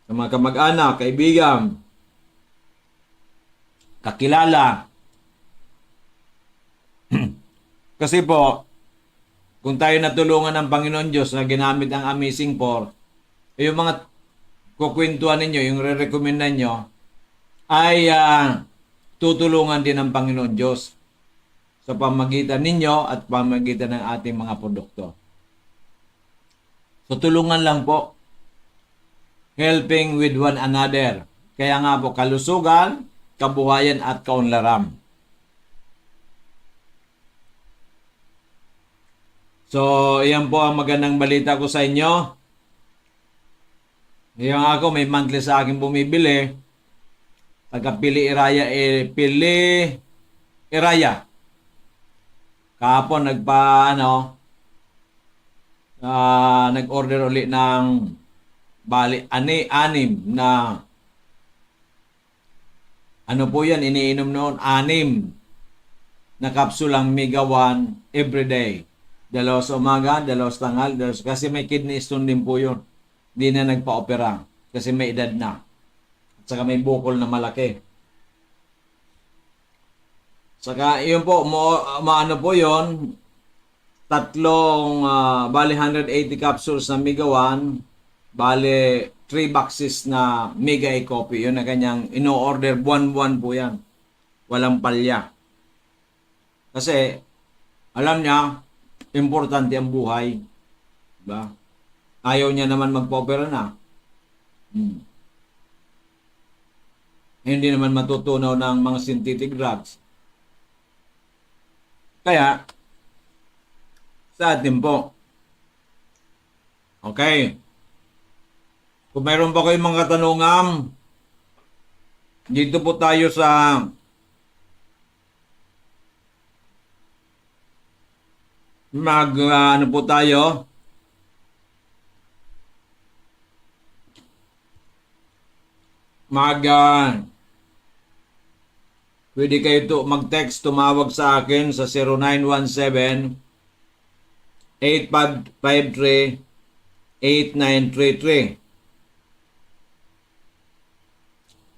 Sa mga kamag-anak, kaibigan, kakilala. Kasi po, kung tayo natulungan ng Panginoon Diyos na ginamit ang Amazing Four, yung mga kukwentuhan ninyo, yung re-recommenda nyo, ay ah, tutulungan din ng Panginoon Diyos sa pamagitan ninyo at pamagitan ng ating mga produkto. So, tulungan lang po. Helping with one another. Kaya nga po, kalusugan, kabuhayan at kaunlaran. So, iyan po ang magandang balita ko sa inyo. Yung ako, may monthly sa akin bumibili. Taga Pili Iraya, eh, Pili Iraya. Kahapon, nagpa, ano, ah, nag-order uli ng, bali, ani-, anim na, ano po yan, iniinom noon, anim na kapsul ang Mega One everyday. Dalawa sa umaga, dalawa sa tanghali, dalawa sa, kasi may kidney stone din po yun. Di na nagpa-opera kasi may edad na. At saka may bukol na malaki. Saka, yun po, mo, maano po yun, tatlong, ah, bali, hundred eighty capsules na Mega One, bali, three boxes na Mega E Coffee. Yun ang kanyang ino-order, buwan-buwan po yan. Walang palya. Kasi, alam niya, importante ang buhay. Diba? Ayaw niya naman magpa-opera na. Hmm. Hindi naman matutunaw ng mga synthetic drugs. Kaya, sa atin po. Okay. Kung mayroon pa kayong mga katanungan, dito po tayo sa mag, ah, ano po tayo? Mag, ah, pwede kayo to mag-text, tumawag sa akin sa zero nine one seven, eight five five three, eight nine three three.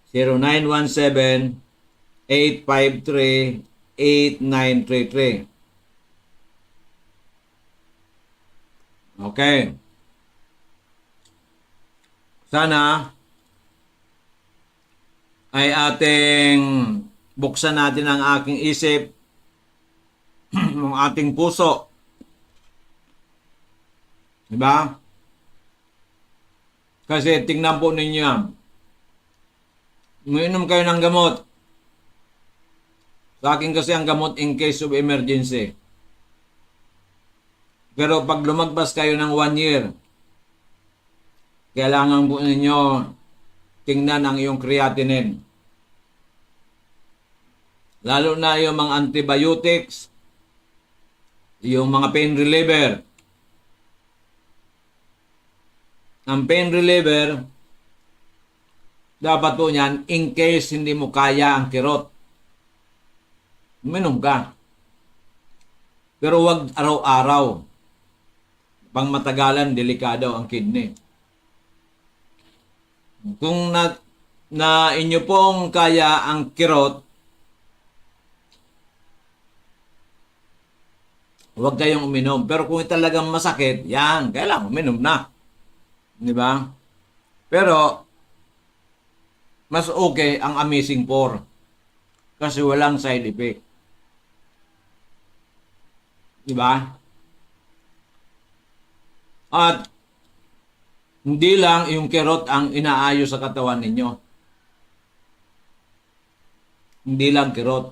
Zero nine one seven, eight five three, eight nine three three. Okay. Sana ay ating buksan natin ang aking isip, ang ating puso. Diba? Kasi tingnan po ninyo yan. Umiinom kayo ng gamot. Sa akin kasi ang gamot in case of emergency. Pero pag lumagpas kayo ng one year, kailangan po ninyo tingnan ang iyong creatinine. Lalo na yung mga antibiotics, yung mga pain reliever. Ang pain reliever, dapat po niyan, in case hindi mo kaya ang kirot, uminom ka. Pero wag araw-araw. Pang matagalan, delikado ang kidney. Kung na, na inyo pong kaya ang kirot, huwag kayong uminom. Pero kung talagang masakit, yan, kailangan uminom na. Di ba? Pero, mas okay ang Amazing Four. Kasi walang side effect. Di ba? At hindi lang yung kirot ang inaayos sa katawan ninyo. Hindi lang kirot.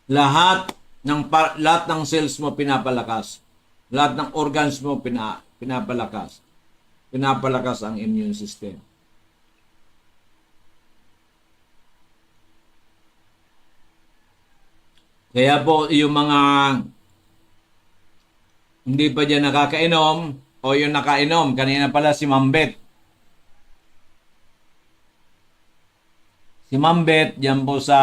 Lahat ng pa-, lahat ng cells mo pinapalakas. Lahat ng organs mo pina-, pinapalakas. pinapalakas ang immune system. Kaya po, yung mga hindi pa diyan nakakainom, o yung nakainom, kanina pala si Ma'am Beth. Si Ma'am Beth, diyan po sa,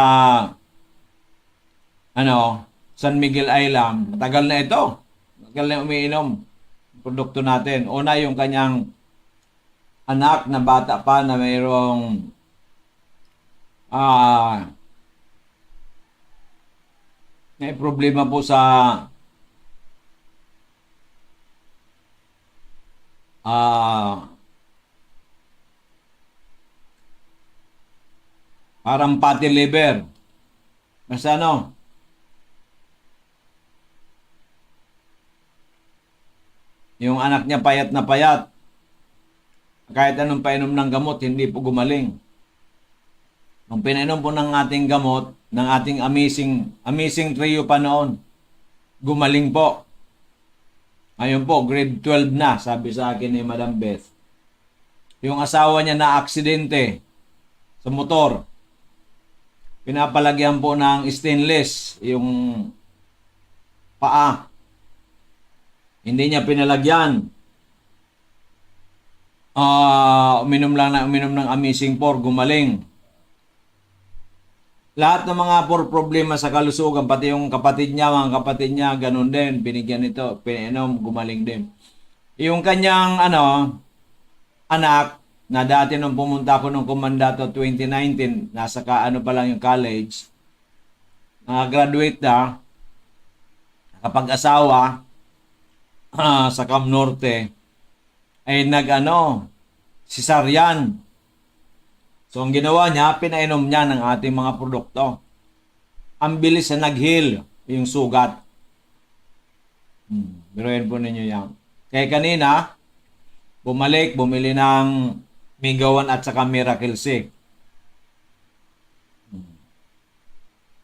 ano, San Miguel Island. Matagal na ito. Matagal na umiinom ang produkto natin. Una, yung kanyang anak na bata pa na mayroong, ah, may problema po sa, ah, parang fatty liver. Basta ano, yung anak niya payat na payat. Kahit anong painom ng gamot, hindi po gumaling. Ang pinainom po ng ating gamot, ng ating amazing, amazing trio pa noon, gumaling po. Ngayon po, grade twelve na, sabi sa akin ni Madam Beth. Yung asawa niya na aksidente sa motor. Pinapalagyan po ng stainless yung paa. Hindi niya pinalagyan. Ah, uminom lang na uminom ng Amazing Four, gumaling. Lahat ng mga por-, problema sa kalusugan, pati yung kapatid niya, mga kapatid niya, ganun din. Binigyan nito, pinainom, gumaling din. Yung kanyang, ano, anak, na dati nung pumunta ako nung Comandato twenty nineteen, nasa ka-, ano pa lang yung college, nakagraduate na, nakapag-asawa, ah, sa Cam Norte, ay nag-ano, cesarean. So, ang ginawa niya, pinainom niya ng ating mga produkto. Ang bilis na nag-heal yung sugat. Hmm, biruin po ninyo yan. Kaya kanina, bumalik, bumili ng Mega One at saka Miracle C. Hmm.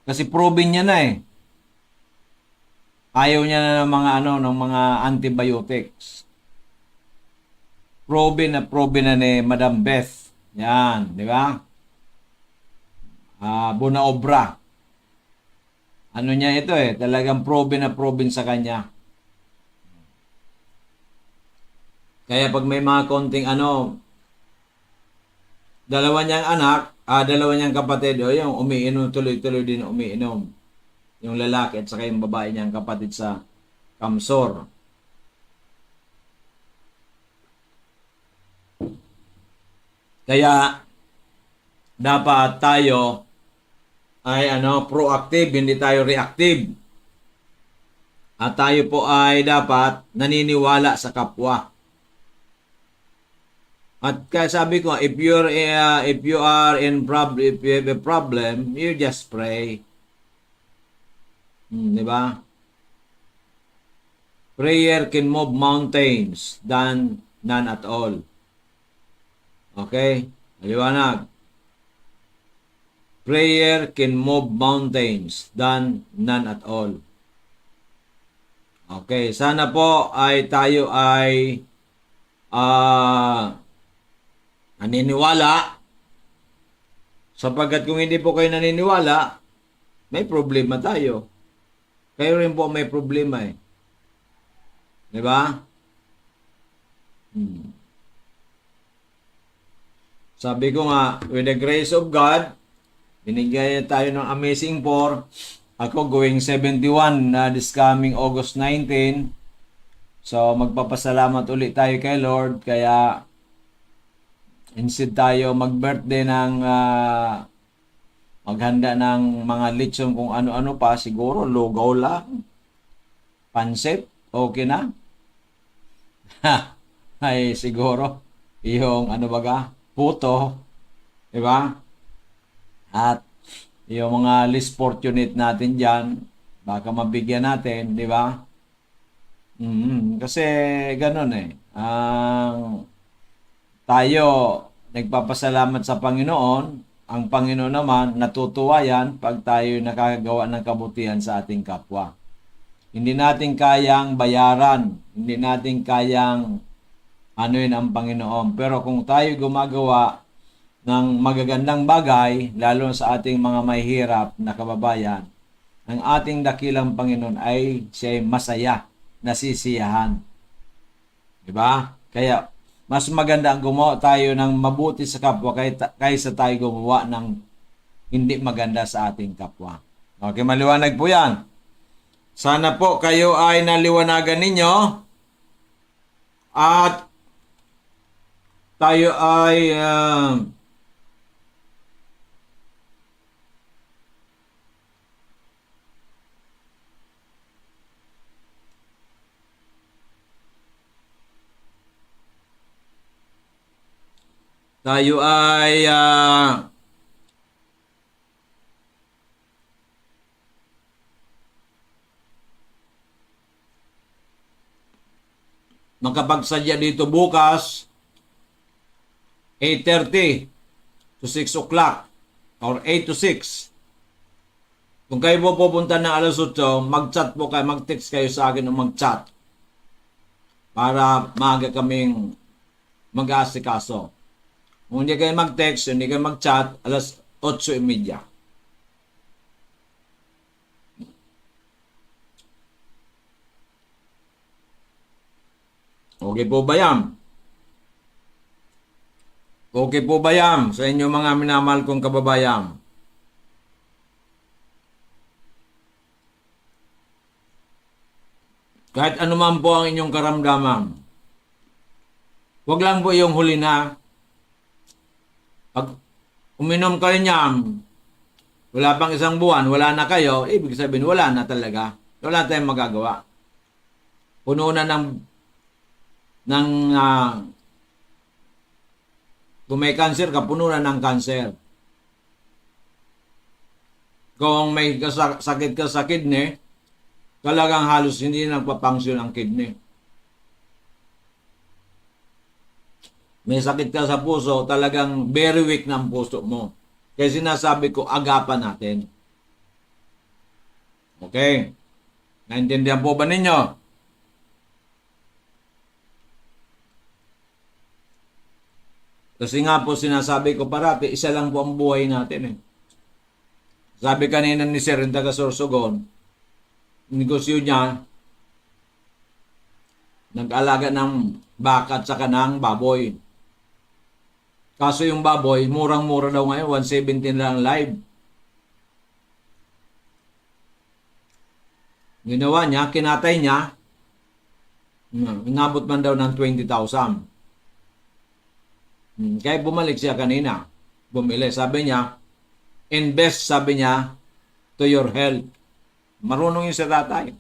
Kasi proven niya na eh. Ayaw niya na ng mga ano, ng mga antibiotics. Proven na proven na ni Madam Beth. Yan, di ba? Ah, bona obra. Ano niya ito eh, talagang proven na proven sa kanya. Kaya pag may mga konting ano, dalawa niyang anak, ah, dalawa niyang kapatid, o yung umiinom, tuloy-tuloy din umiinom. Yung lalaki at saka yung babae niyang kapatid sa Kamsor. Kaya, dapat tayo ay, ano, proactive, hindi tayo reactive. At tayo po ay dapat naniniwala sa kapwa. At kaya sabi ko, if you're, uh, if you are in prob-, if you have a problem, you just pray. Hmm, di ba? Prayer can move mountains than none at all. Okay? Maliwanag. Prayer can move mountains than none at all. Okay, sana po ay tayo ay, ah, naniniwala. Sapagkat kung hindi po kayo naniniwala, may problema tayo. Kayo rin po may problema eh. Di ba? Hmm. Sabi ko nga, with the grace of God, binigyan niya tayo ng Amazing Four. Ako, going seventy-one na this coming August nineteen. So, magpapasalamat ulit tayo kay Lord. Kaya, instead tayo mag-birthday ng, ah, maghanda ng mga lechon kung ano-ano pa, siguro lugaw lang, pansit, okay na. Ay, siguro, yung ano baga, puto, di ba? At yung mga less fortunate natin dyan, baka mabigyan natin, di ba? Mm, kasi ganun eh. Ang tayo, nagpapasalamat sa Panginoon, ang Panginoon naman, natutuwa yan pag tayo nakakagawa ng kabutihan sa ating kapwa. Hindi natin kayang bayaran, hindi natin kayang ano yun ang Panginoon. Pero kung tayo gumagawa ng magagandang bagay, lalo sa ating mga mahihirap na kababayan, ang ating dakilang Panginoon ay siya'y masaya, nasisiyahan. Di ba? Kaya, mas maganda ang gumawa tayo ng mabuti sa kapwa kay-, kaysa tayo gumawa ng hindi maganda sa ating kapwa. Okay, maliwanag po yan. Sana po kayo ay naliwanagan ninyo at tayo ay, ah, tayo ay, ah, makapagsadya dito bukas, eight thirty to six o'clock or eight to six. Kung kayo po pupunta ng alas otso, mag-chat po kayo, mag-text kayo sa akin o mag-chat para maaga kaming mag-aasikaso. Kung hindi kayo mag-text, hindi kayo mag-chat, alas otso y media. Okay po ba yan? Okay po ba yan sa inyo, mga minamahal kong kababayan? Kahit ano man po ang inyong karamdaman, wag lang po yung huli na. Pag uminom kayo niyan, wala pang isang buwan, wala na kayo, ibig sabihin, wala na talaga. Wala tayong magagawa. Puno na ng, ng, ah, kung may cancer ka, puno na ng cancer. Kung may kasa-, sakit ka sa kidney, talagang halos hindi na nagpa-function ang kidney. May sakit ka sa puso, talagang very weak na ang puso mo. Kaya sinasabi ko, agapan natin. Okay. Naintindihan po ba ninyo? Kasi nga po, sinasabi ko parati, isa lang po ang buhay natin eh. Sabi kanina ni Sir, yung taga Sorsogon, negosyo niya, nag-alaga ng baka at saka ng baboy. Kaso yung baboy, murang-mura daw ngayon, one seventy lang live. Ginawa niya, kinatay niya, hmm, inabot man daw ng twenty thousand. Hmm, kaya bumalik siya kanina. Bumili. Sabi niya, "Invest," sabi niya, "to your health." Marunong yung sa tatay.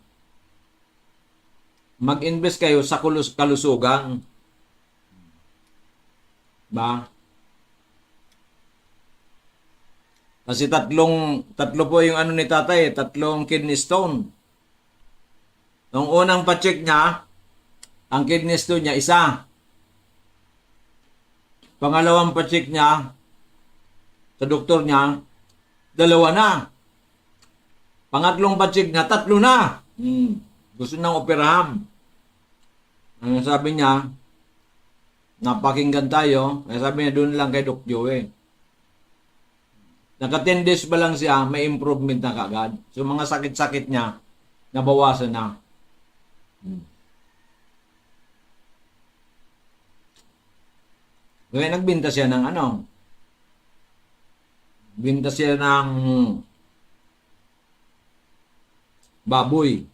Mag-invest kayo sa kulus-, kalusugan. Ba? Kasi tatlong, tatlo po yung ano ni tatay, eh, tatlong kidney stone. Nung unang pa-check niya, ang kidney stone niya, isa. Pangalawang pa-check niya, sa doktor niya, dalawa na. Pangatlong pa-check niya, tatlo na. Hmm. Gusto nang operahan. Ang sabi niya, napakinggan tayo, kaya sabi niya, "Doon lang kay Doc Joey." Naka ten days pa lang siya, may improvement na kaagad. So, mga sakit-sakit niya, nabawasan na. Hmm. Kaya nagbenta siya ng ano, binta siya ng baboy.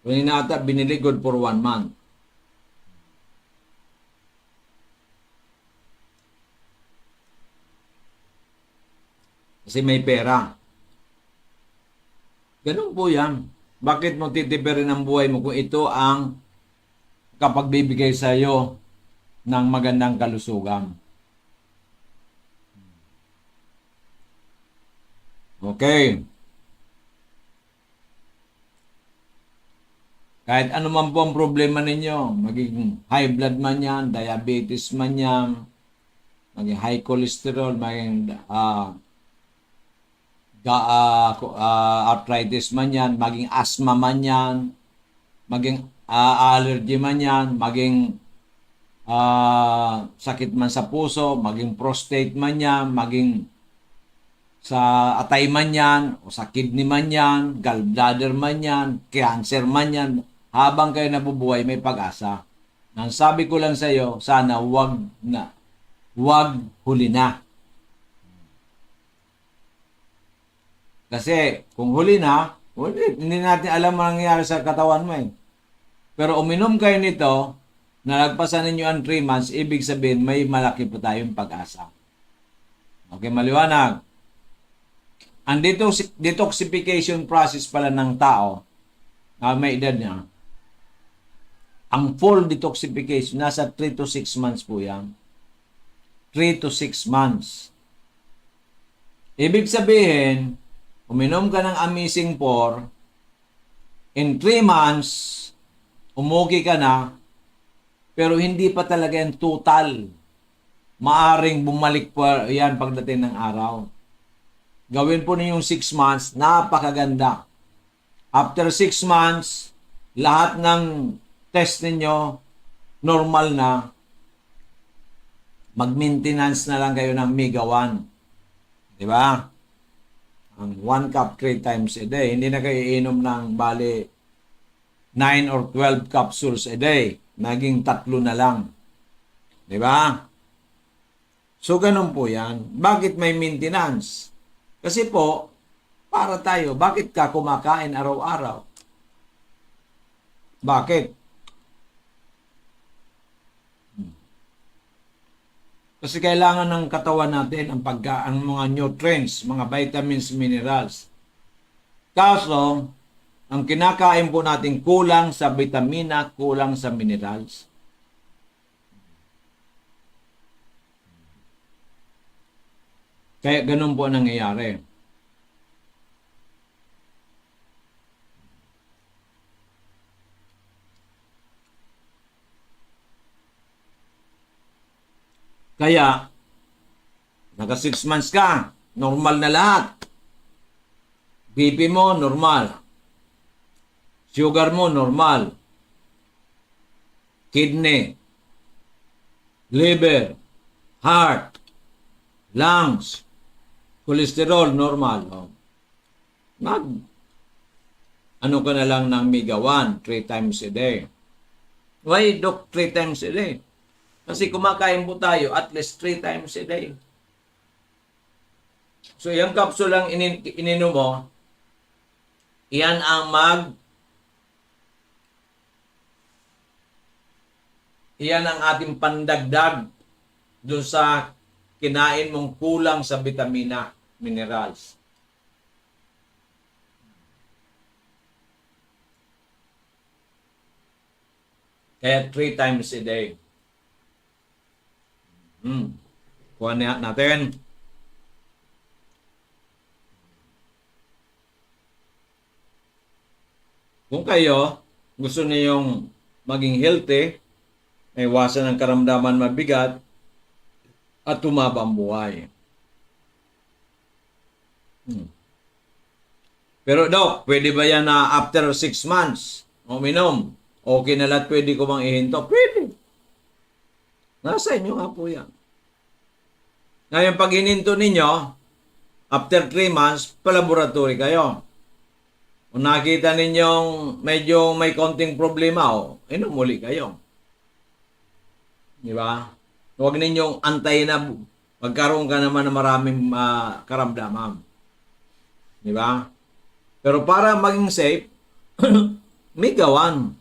Kanina ata, binili good for one month. Kasi may pera. Ganun po yan. Bakit mo titipirin ang buhay mo kung ito ang kapagbibigay sa iyo ng magandang kalusugan? Okay. Kahit ano man po ang problema ninyo, maging high blood man yan, diabetes man yan, maging high cholesterol, maging, ah, ga-, ah, ko-, ah, arthritis man yan, maging asthma man yan, maging ah, allergy man yan, maging, ah, sakit man sa puso, maging prostate man yan, maging sa atay man yan, o sa kidney man yan, gallbladder man yan, cancer man yan, habang kayo nabubuhay, may pag-asa. Ang sabi ko lang sa'yo, sana wag na, wag huli na. Kasi kung huli na, huli, hindi natin alam ang nangyayari sa katawan mo eh. Pero uminom kayo nito, nalagpasan ninyo ang three months, ibig sabihin may malaki pa tayong pag-asa. Okay, maliwanag. Ang detox-, detoxification process pala ng tao na may edad niya, ang full detoxification, nasa three to six months po yan. Three to six months. Ibig sabihin, uminom ka ng Amazing four, in three months, umuki ka na, pero hindi pa talaga yan total. Maaring bumalik pa yan pagdating ng araw. Gawin po ninyong six months, napakaganda. After six months, lahat ng test ninyo, normal na. Mag-maintenance na lang kayo ng Mega One. Di ba? Ang one cup three times a day. Hindi na kayo iinom ng bali nine or twelve capsules a day. Naging tatlo na lang. Di ba? So, ganun po yan. Bakit may maintenance? Kasi po, para tayo, bakit ka kumakain araw-araw? Bakit? Kasi kailangan ng katawan natin ang pagka-, ang mga nutrients, mga vitamins, minerals. Kaso, ang kinakain po natin kulang sa vitamina, kulang sa minerals. Kaya ganun po ang nangyayari. Kaya, naka six months ka, normal na lahat. B P mo, normal. Sugar mo, normal. Kidney, liver, heart, lungs, cholesterol, normal. Oh. Mag, ano ka na lang ng Mega One, three times a day. Why, Doc, three times a day? Kasi kumakain po tayo at least three times a day. So, yung capsule lang inin-, ininom mo, iyan ang mag-, iyan ang ating pandagdag dun sa kinain mong kulang sa bitamina, minerals. Kaya three times a day. Hmm. Kuha niya natin. Kung kayo, gusto niyong maging healthy, maiwasan ang karamdaman mabigat, at humaba ang buhay. Hmm. Pero, Doc, pwede ba yan na after six months, uminom? Okay na lahat, pwede ko bang ihinto? Pwede. Nasa inyo nga po yan. Ngayon, pag hininto ninyo, after three months, pa-laboratory kayo. Kung nakita ninyong medyo may konting problema, o, inom uli kayo. Di ba? Huwag ninyong antayin na bu-, magkaroon ka naman ng maraming, ah, karamdaman. Di ba? Pero para maging safe, Mega One.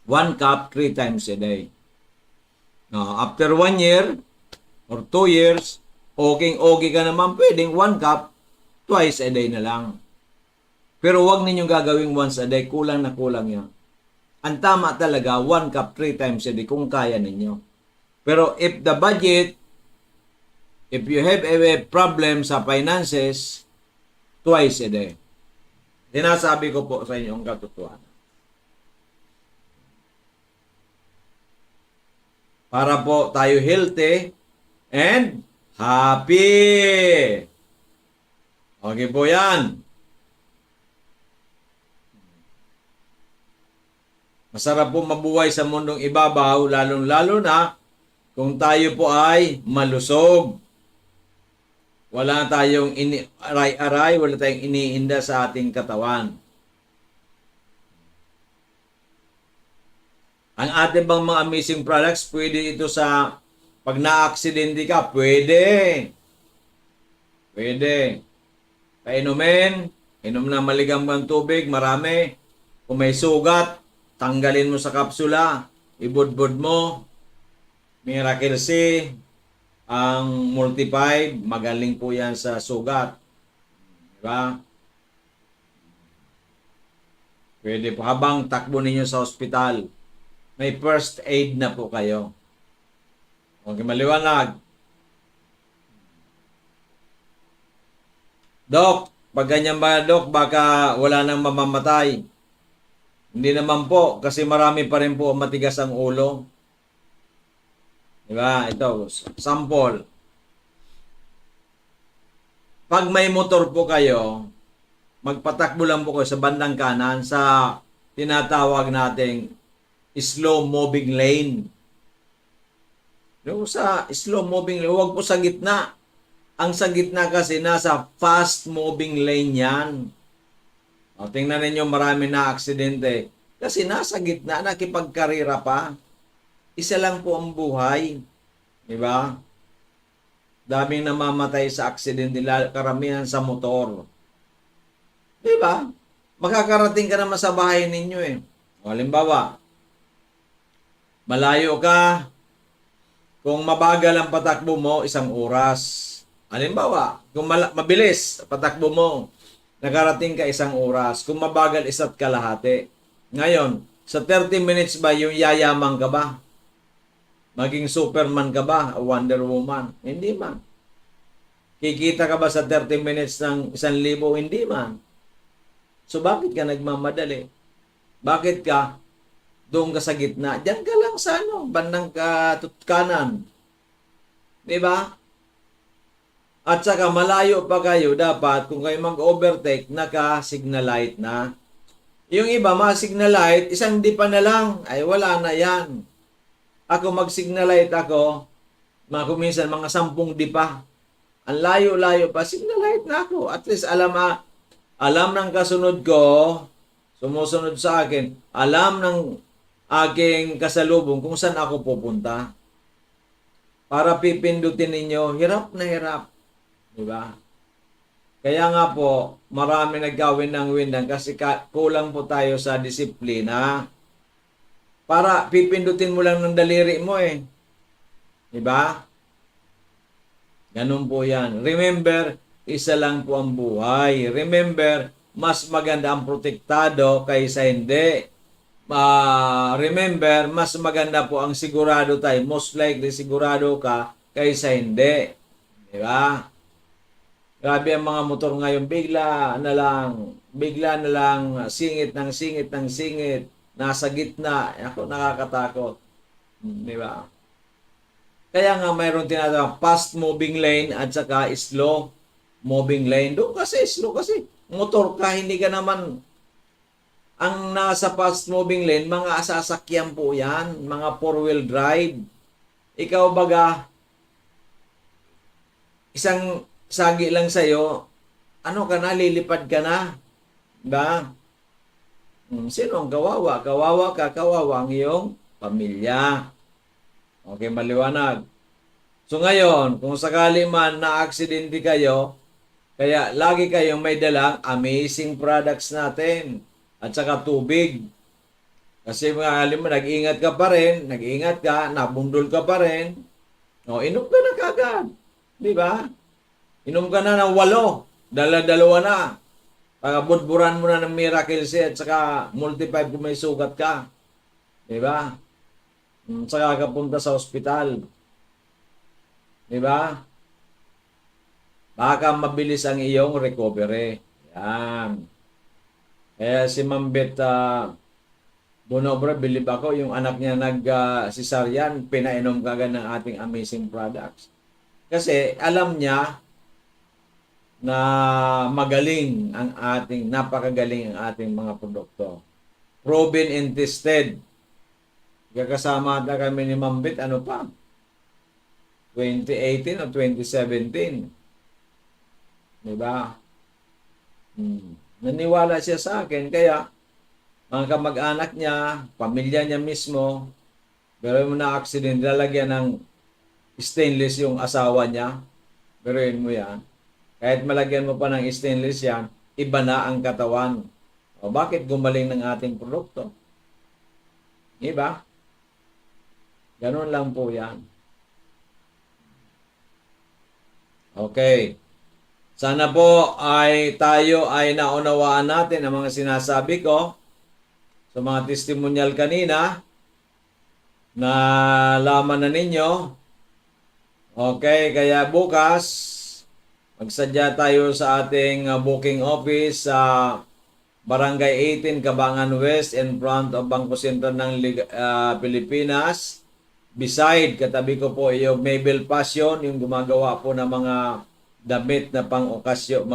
One cup, three times a day. No, after one year or two years, okay, okay ka naman, pwedeng one cup, twice a day na lang. Pero wag ninyong gagawing once a day, kulang na kulang yan. Ang tama talaga, one cup three times a day kung kaya ninyo. Pero if the budget, if you have a problem sa finances, twice a day. Sinasabi ko po sa inyo ang katotohanan. Para po tayo healthy and happy. Okay po yan. Masarap po mabuhay sa mundong ibabaw, lalong-lalo na kung tayo po ay malusog. Wala tayong ini-aray-aray, wala tayong iniinda sa ating katawan. Ang ating bang mga amazing products, pwede ito sa pag naaksidente ka, pwede. Pwede. Painumin, inom na maligamgang tubig, marami. Kung may sugat, tanggalin mo sa kapsula, ibudbod mo. Miracle C, ang multifive, magaling po yan sa sugat. Diba? Pwede po, habang takbo ninyo sa ospital, may first aid na po kayo. Okay, maliwanag. Doc, pag ganyan ba, Doc, baka wala nang mamamatay? Hindi naman po, kasi marami pa rin po matigas ang ulo. Diba? Ito, sample. Pag may motor po kayo, magpatakbo lang po kayo sa bandang kanan sa tinatawag nating slow moving lane. Yung sa slow moving lane, huwag po sa gitna. Ang sa gitna kasi nasa fast moving lane yan. O, tingnan ninyo, marami na aksidente. Kasi nasa gitna, nakipagkarera pa. Isa lang po ang buhay. Di ba? Daming namamatay sa aksidente, lalo karamihan sa motor. Di ba? Makakarating ka naman sa bahay ninyo eh. O, halimbawa, malayo ka, kung mabagal ang patakbo mo, isang oras. Halimbawa, kung mala- mabilis patakbo mo, nakarating ka isang oras. Kung mabagal, isa't kalahati. Ngayon, sa thirty minutes ba, yung yayaman ka ba? Maging Superman ka ba? O Wonder Woman? Hindi man. Kikita ka ba sa thirty minutes ng isang libo? Hindi man. So, bakit ka nagmamadali? Bakit ka doon ka sa gitna? Diyan ka lang sa ano, bandang ka-, kanan. Di ba? At saka malayo pa kayo, dapat kung kayo mag-overtake, naka-signal light na. Yung iba, mga signal light, isang dipa na lang, ay wala na yan. Ako, mag-signal light ako, mga, kung minsan, mga sampung dipa. Ang layo-layo pa, signal light na ako. At least, alam, ah, alam ng kasunod ko, sumusunod sa akin, alam ng aking kasalubong kung saan ako pupunta. Para pipindutin ninyo, hirap na hirap. Di ba? Kaya nga po, marami nagkawindang-windang kasi ka- kulang po tayo sa disiplina. Para pipindutin mo lang ng daliri mo eh. Di ba? Ganun po yan. Remember, isa lang po ang buhay. Remember, mas maganda ang protektado kaysa hindi. Ah, remember, mas maganda po ang sigurado tayo. Most likely, sigurado ka kaysa hindi. Di ba? Grabe ang mga motor ngayon. Bigla na lang, bigla na lang singit ng singit ng singit. Nasa gitna. Ako, nakakatakot. Hmm, di ba? Kaya nga mayroon tinatawag fast moving lane at saka slow moving lane. Doon kasi slow kasi motor ka, hindi ka naman, ang nasa fast moving lane, mga sasakyan po yan, mga four-wheel drive. Ikaw baga, isang sagi lang sa'yo, ano ka na, lilipad ka na. Diba? Hmm, sino ang kawawa? Kawawa ka, kawawa ang iyong pamilya. Okay, maliwanag. So ngayon, kung sakali man na-aksidente kayo, kaya lagi kayong may dalang amazing products natin at saka tubig. Kasi mga alam mo, nag-ingat ka pa rin, nag-ingat ka, nabundol ka pa rin. O, inom ka na kagad. Di ba? Inom ka na ng walo, dala-dalawa na. Pagabudburan mo na ng Miracle C at saka Multifive kung may sugat ka. Di ba? Mm, saka ka punta sa ospital. Di ba? Baka mabilis ang iyong recovery. Yan. Kaya si Ma'am Beth, ah, Bonobre, bilib ako, yung anak niya nag, ah, cesarean, pinainom kagad ng ating amazing products. Kasi alam niya na magaling ang ating, napakagaling ang ating mga produkto. proven and tested. Kakasama ata kami ni Ma'am Beth, ano pa? Twenty eighteen o twenty seventeen. Di ba? Hmm. Naniwala siya sa akin, kaya mga kamag-anak niya, pamilya niya mismo, pero yung na-accident, lalagyan ng stainless yung asawa niya. Pero yun mo yan. Kahit malagyan mo pa ng stainless yan, iba na ang katawan. O bakit gumaling ng ating produkto? Di ba? Ganun lang po yan. Okay. Sana po ay tayo ay naunawaan natin ang mga sinasabi ko sa mga testimonyal kanina. Nalaman na ninyo. Okay, kaya bukas, magsadya tayo sa ating, ah, booking office sa Barangay eighteen, Cabangan West, in front of Bangko Sentral ng Lig-, ah, Pilipinas. Beside, katabi ko po yung Mabel Fashion, yung gumagawa po ng mga damit na pang-okasyo-,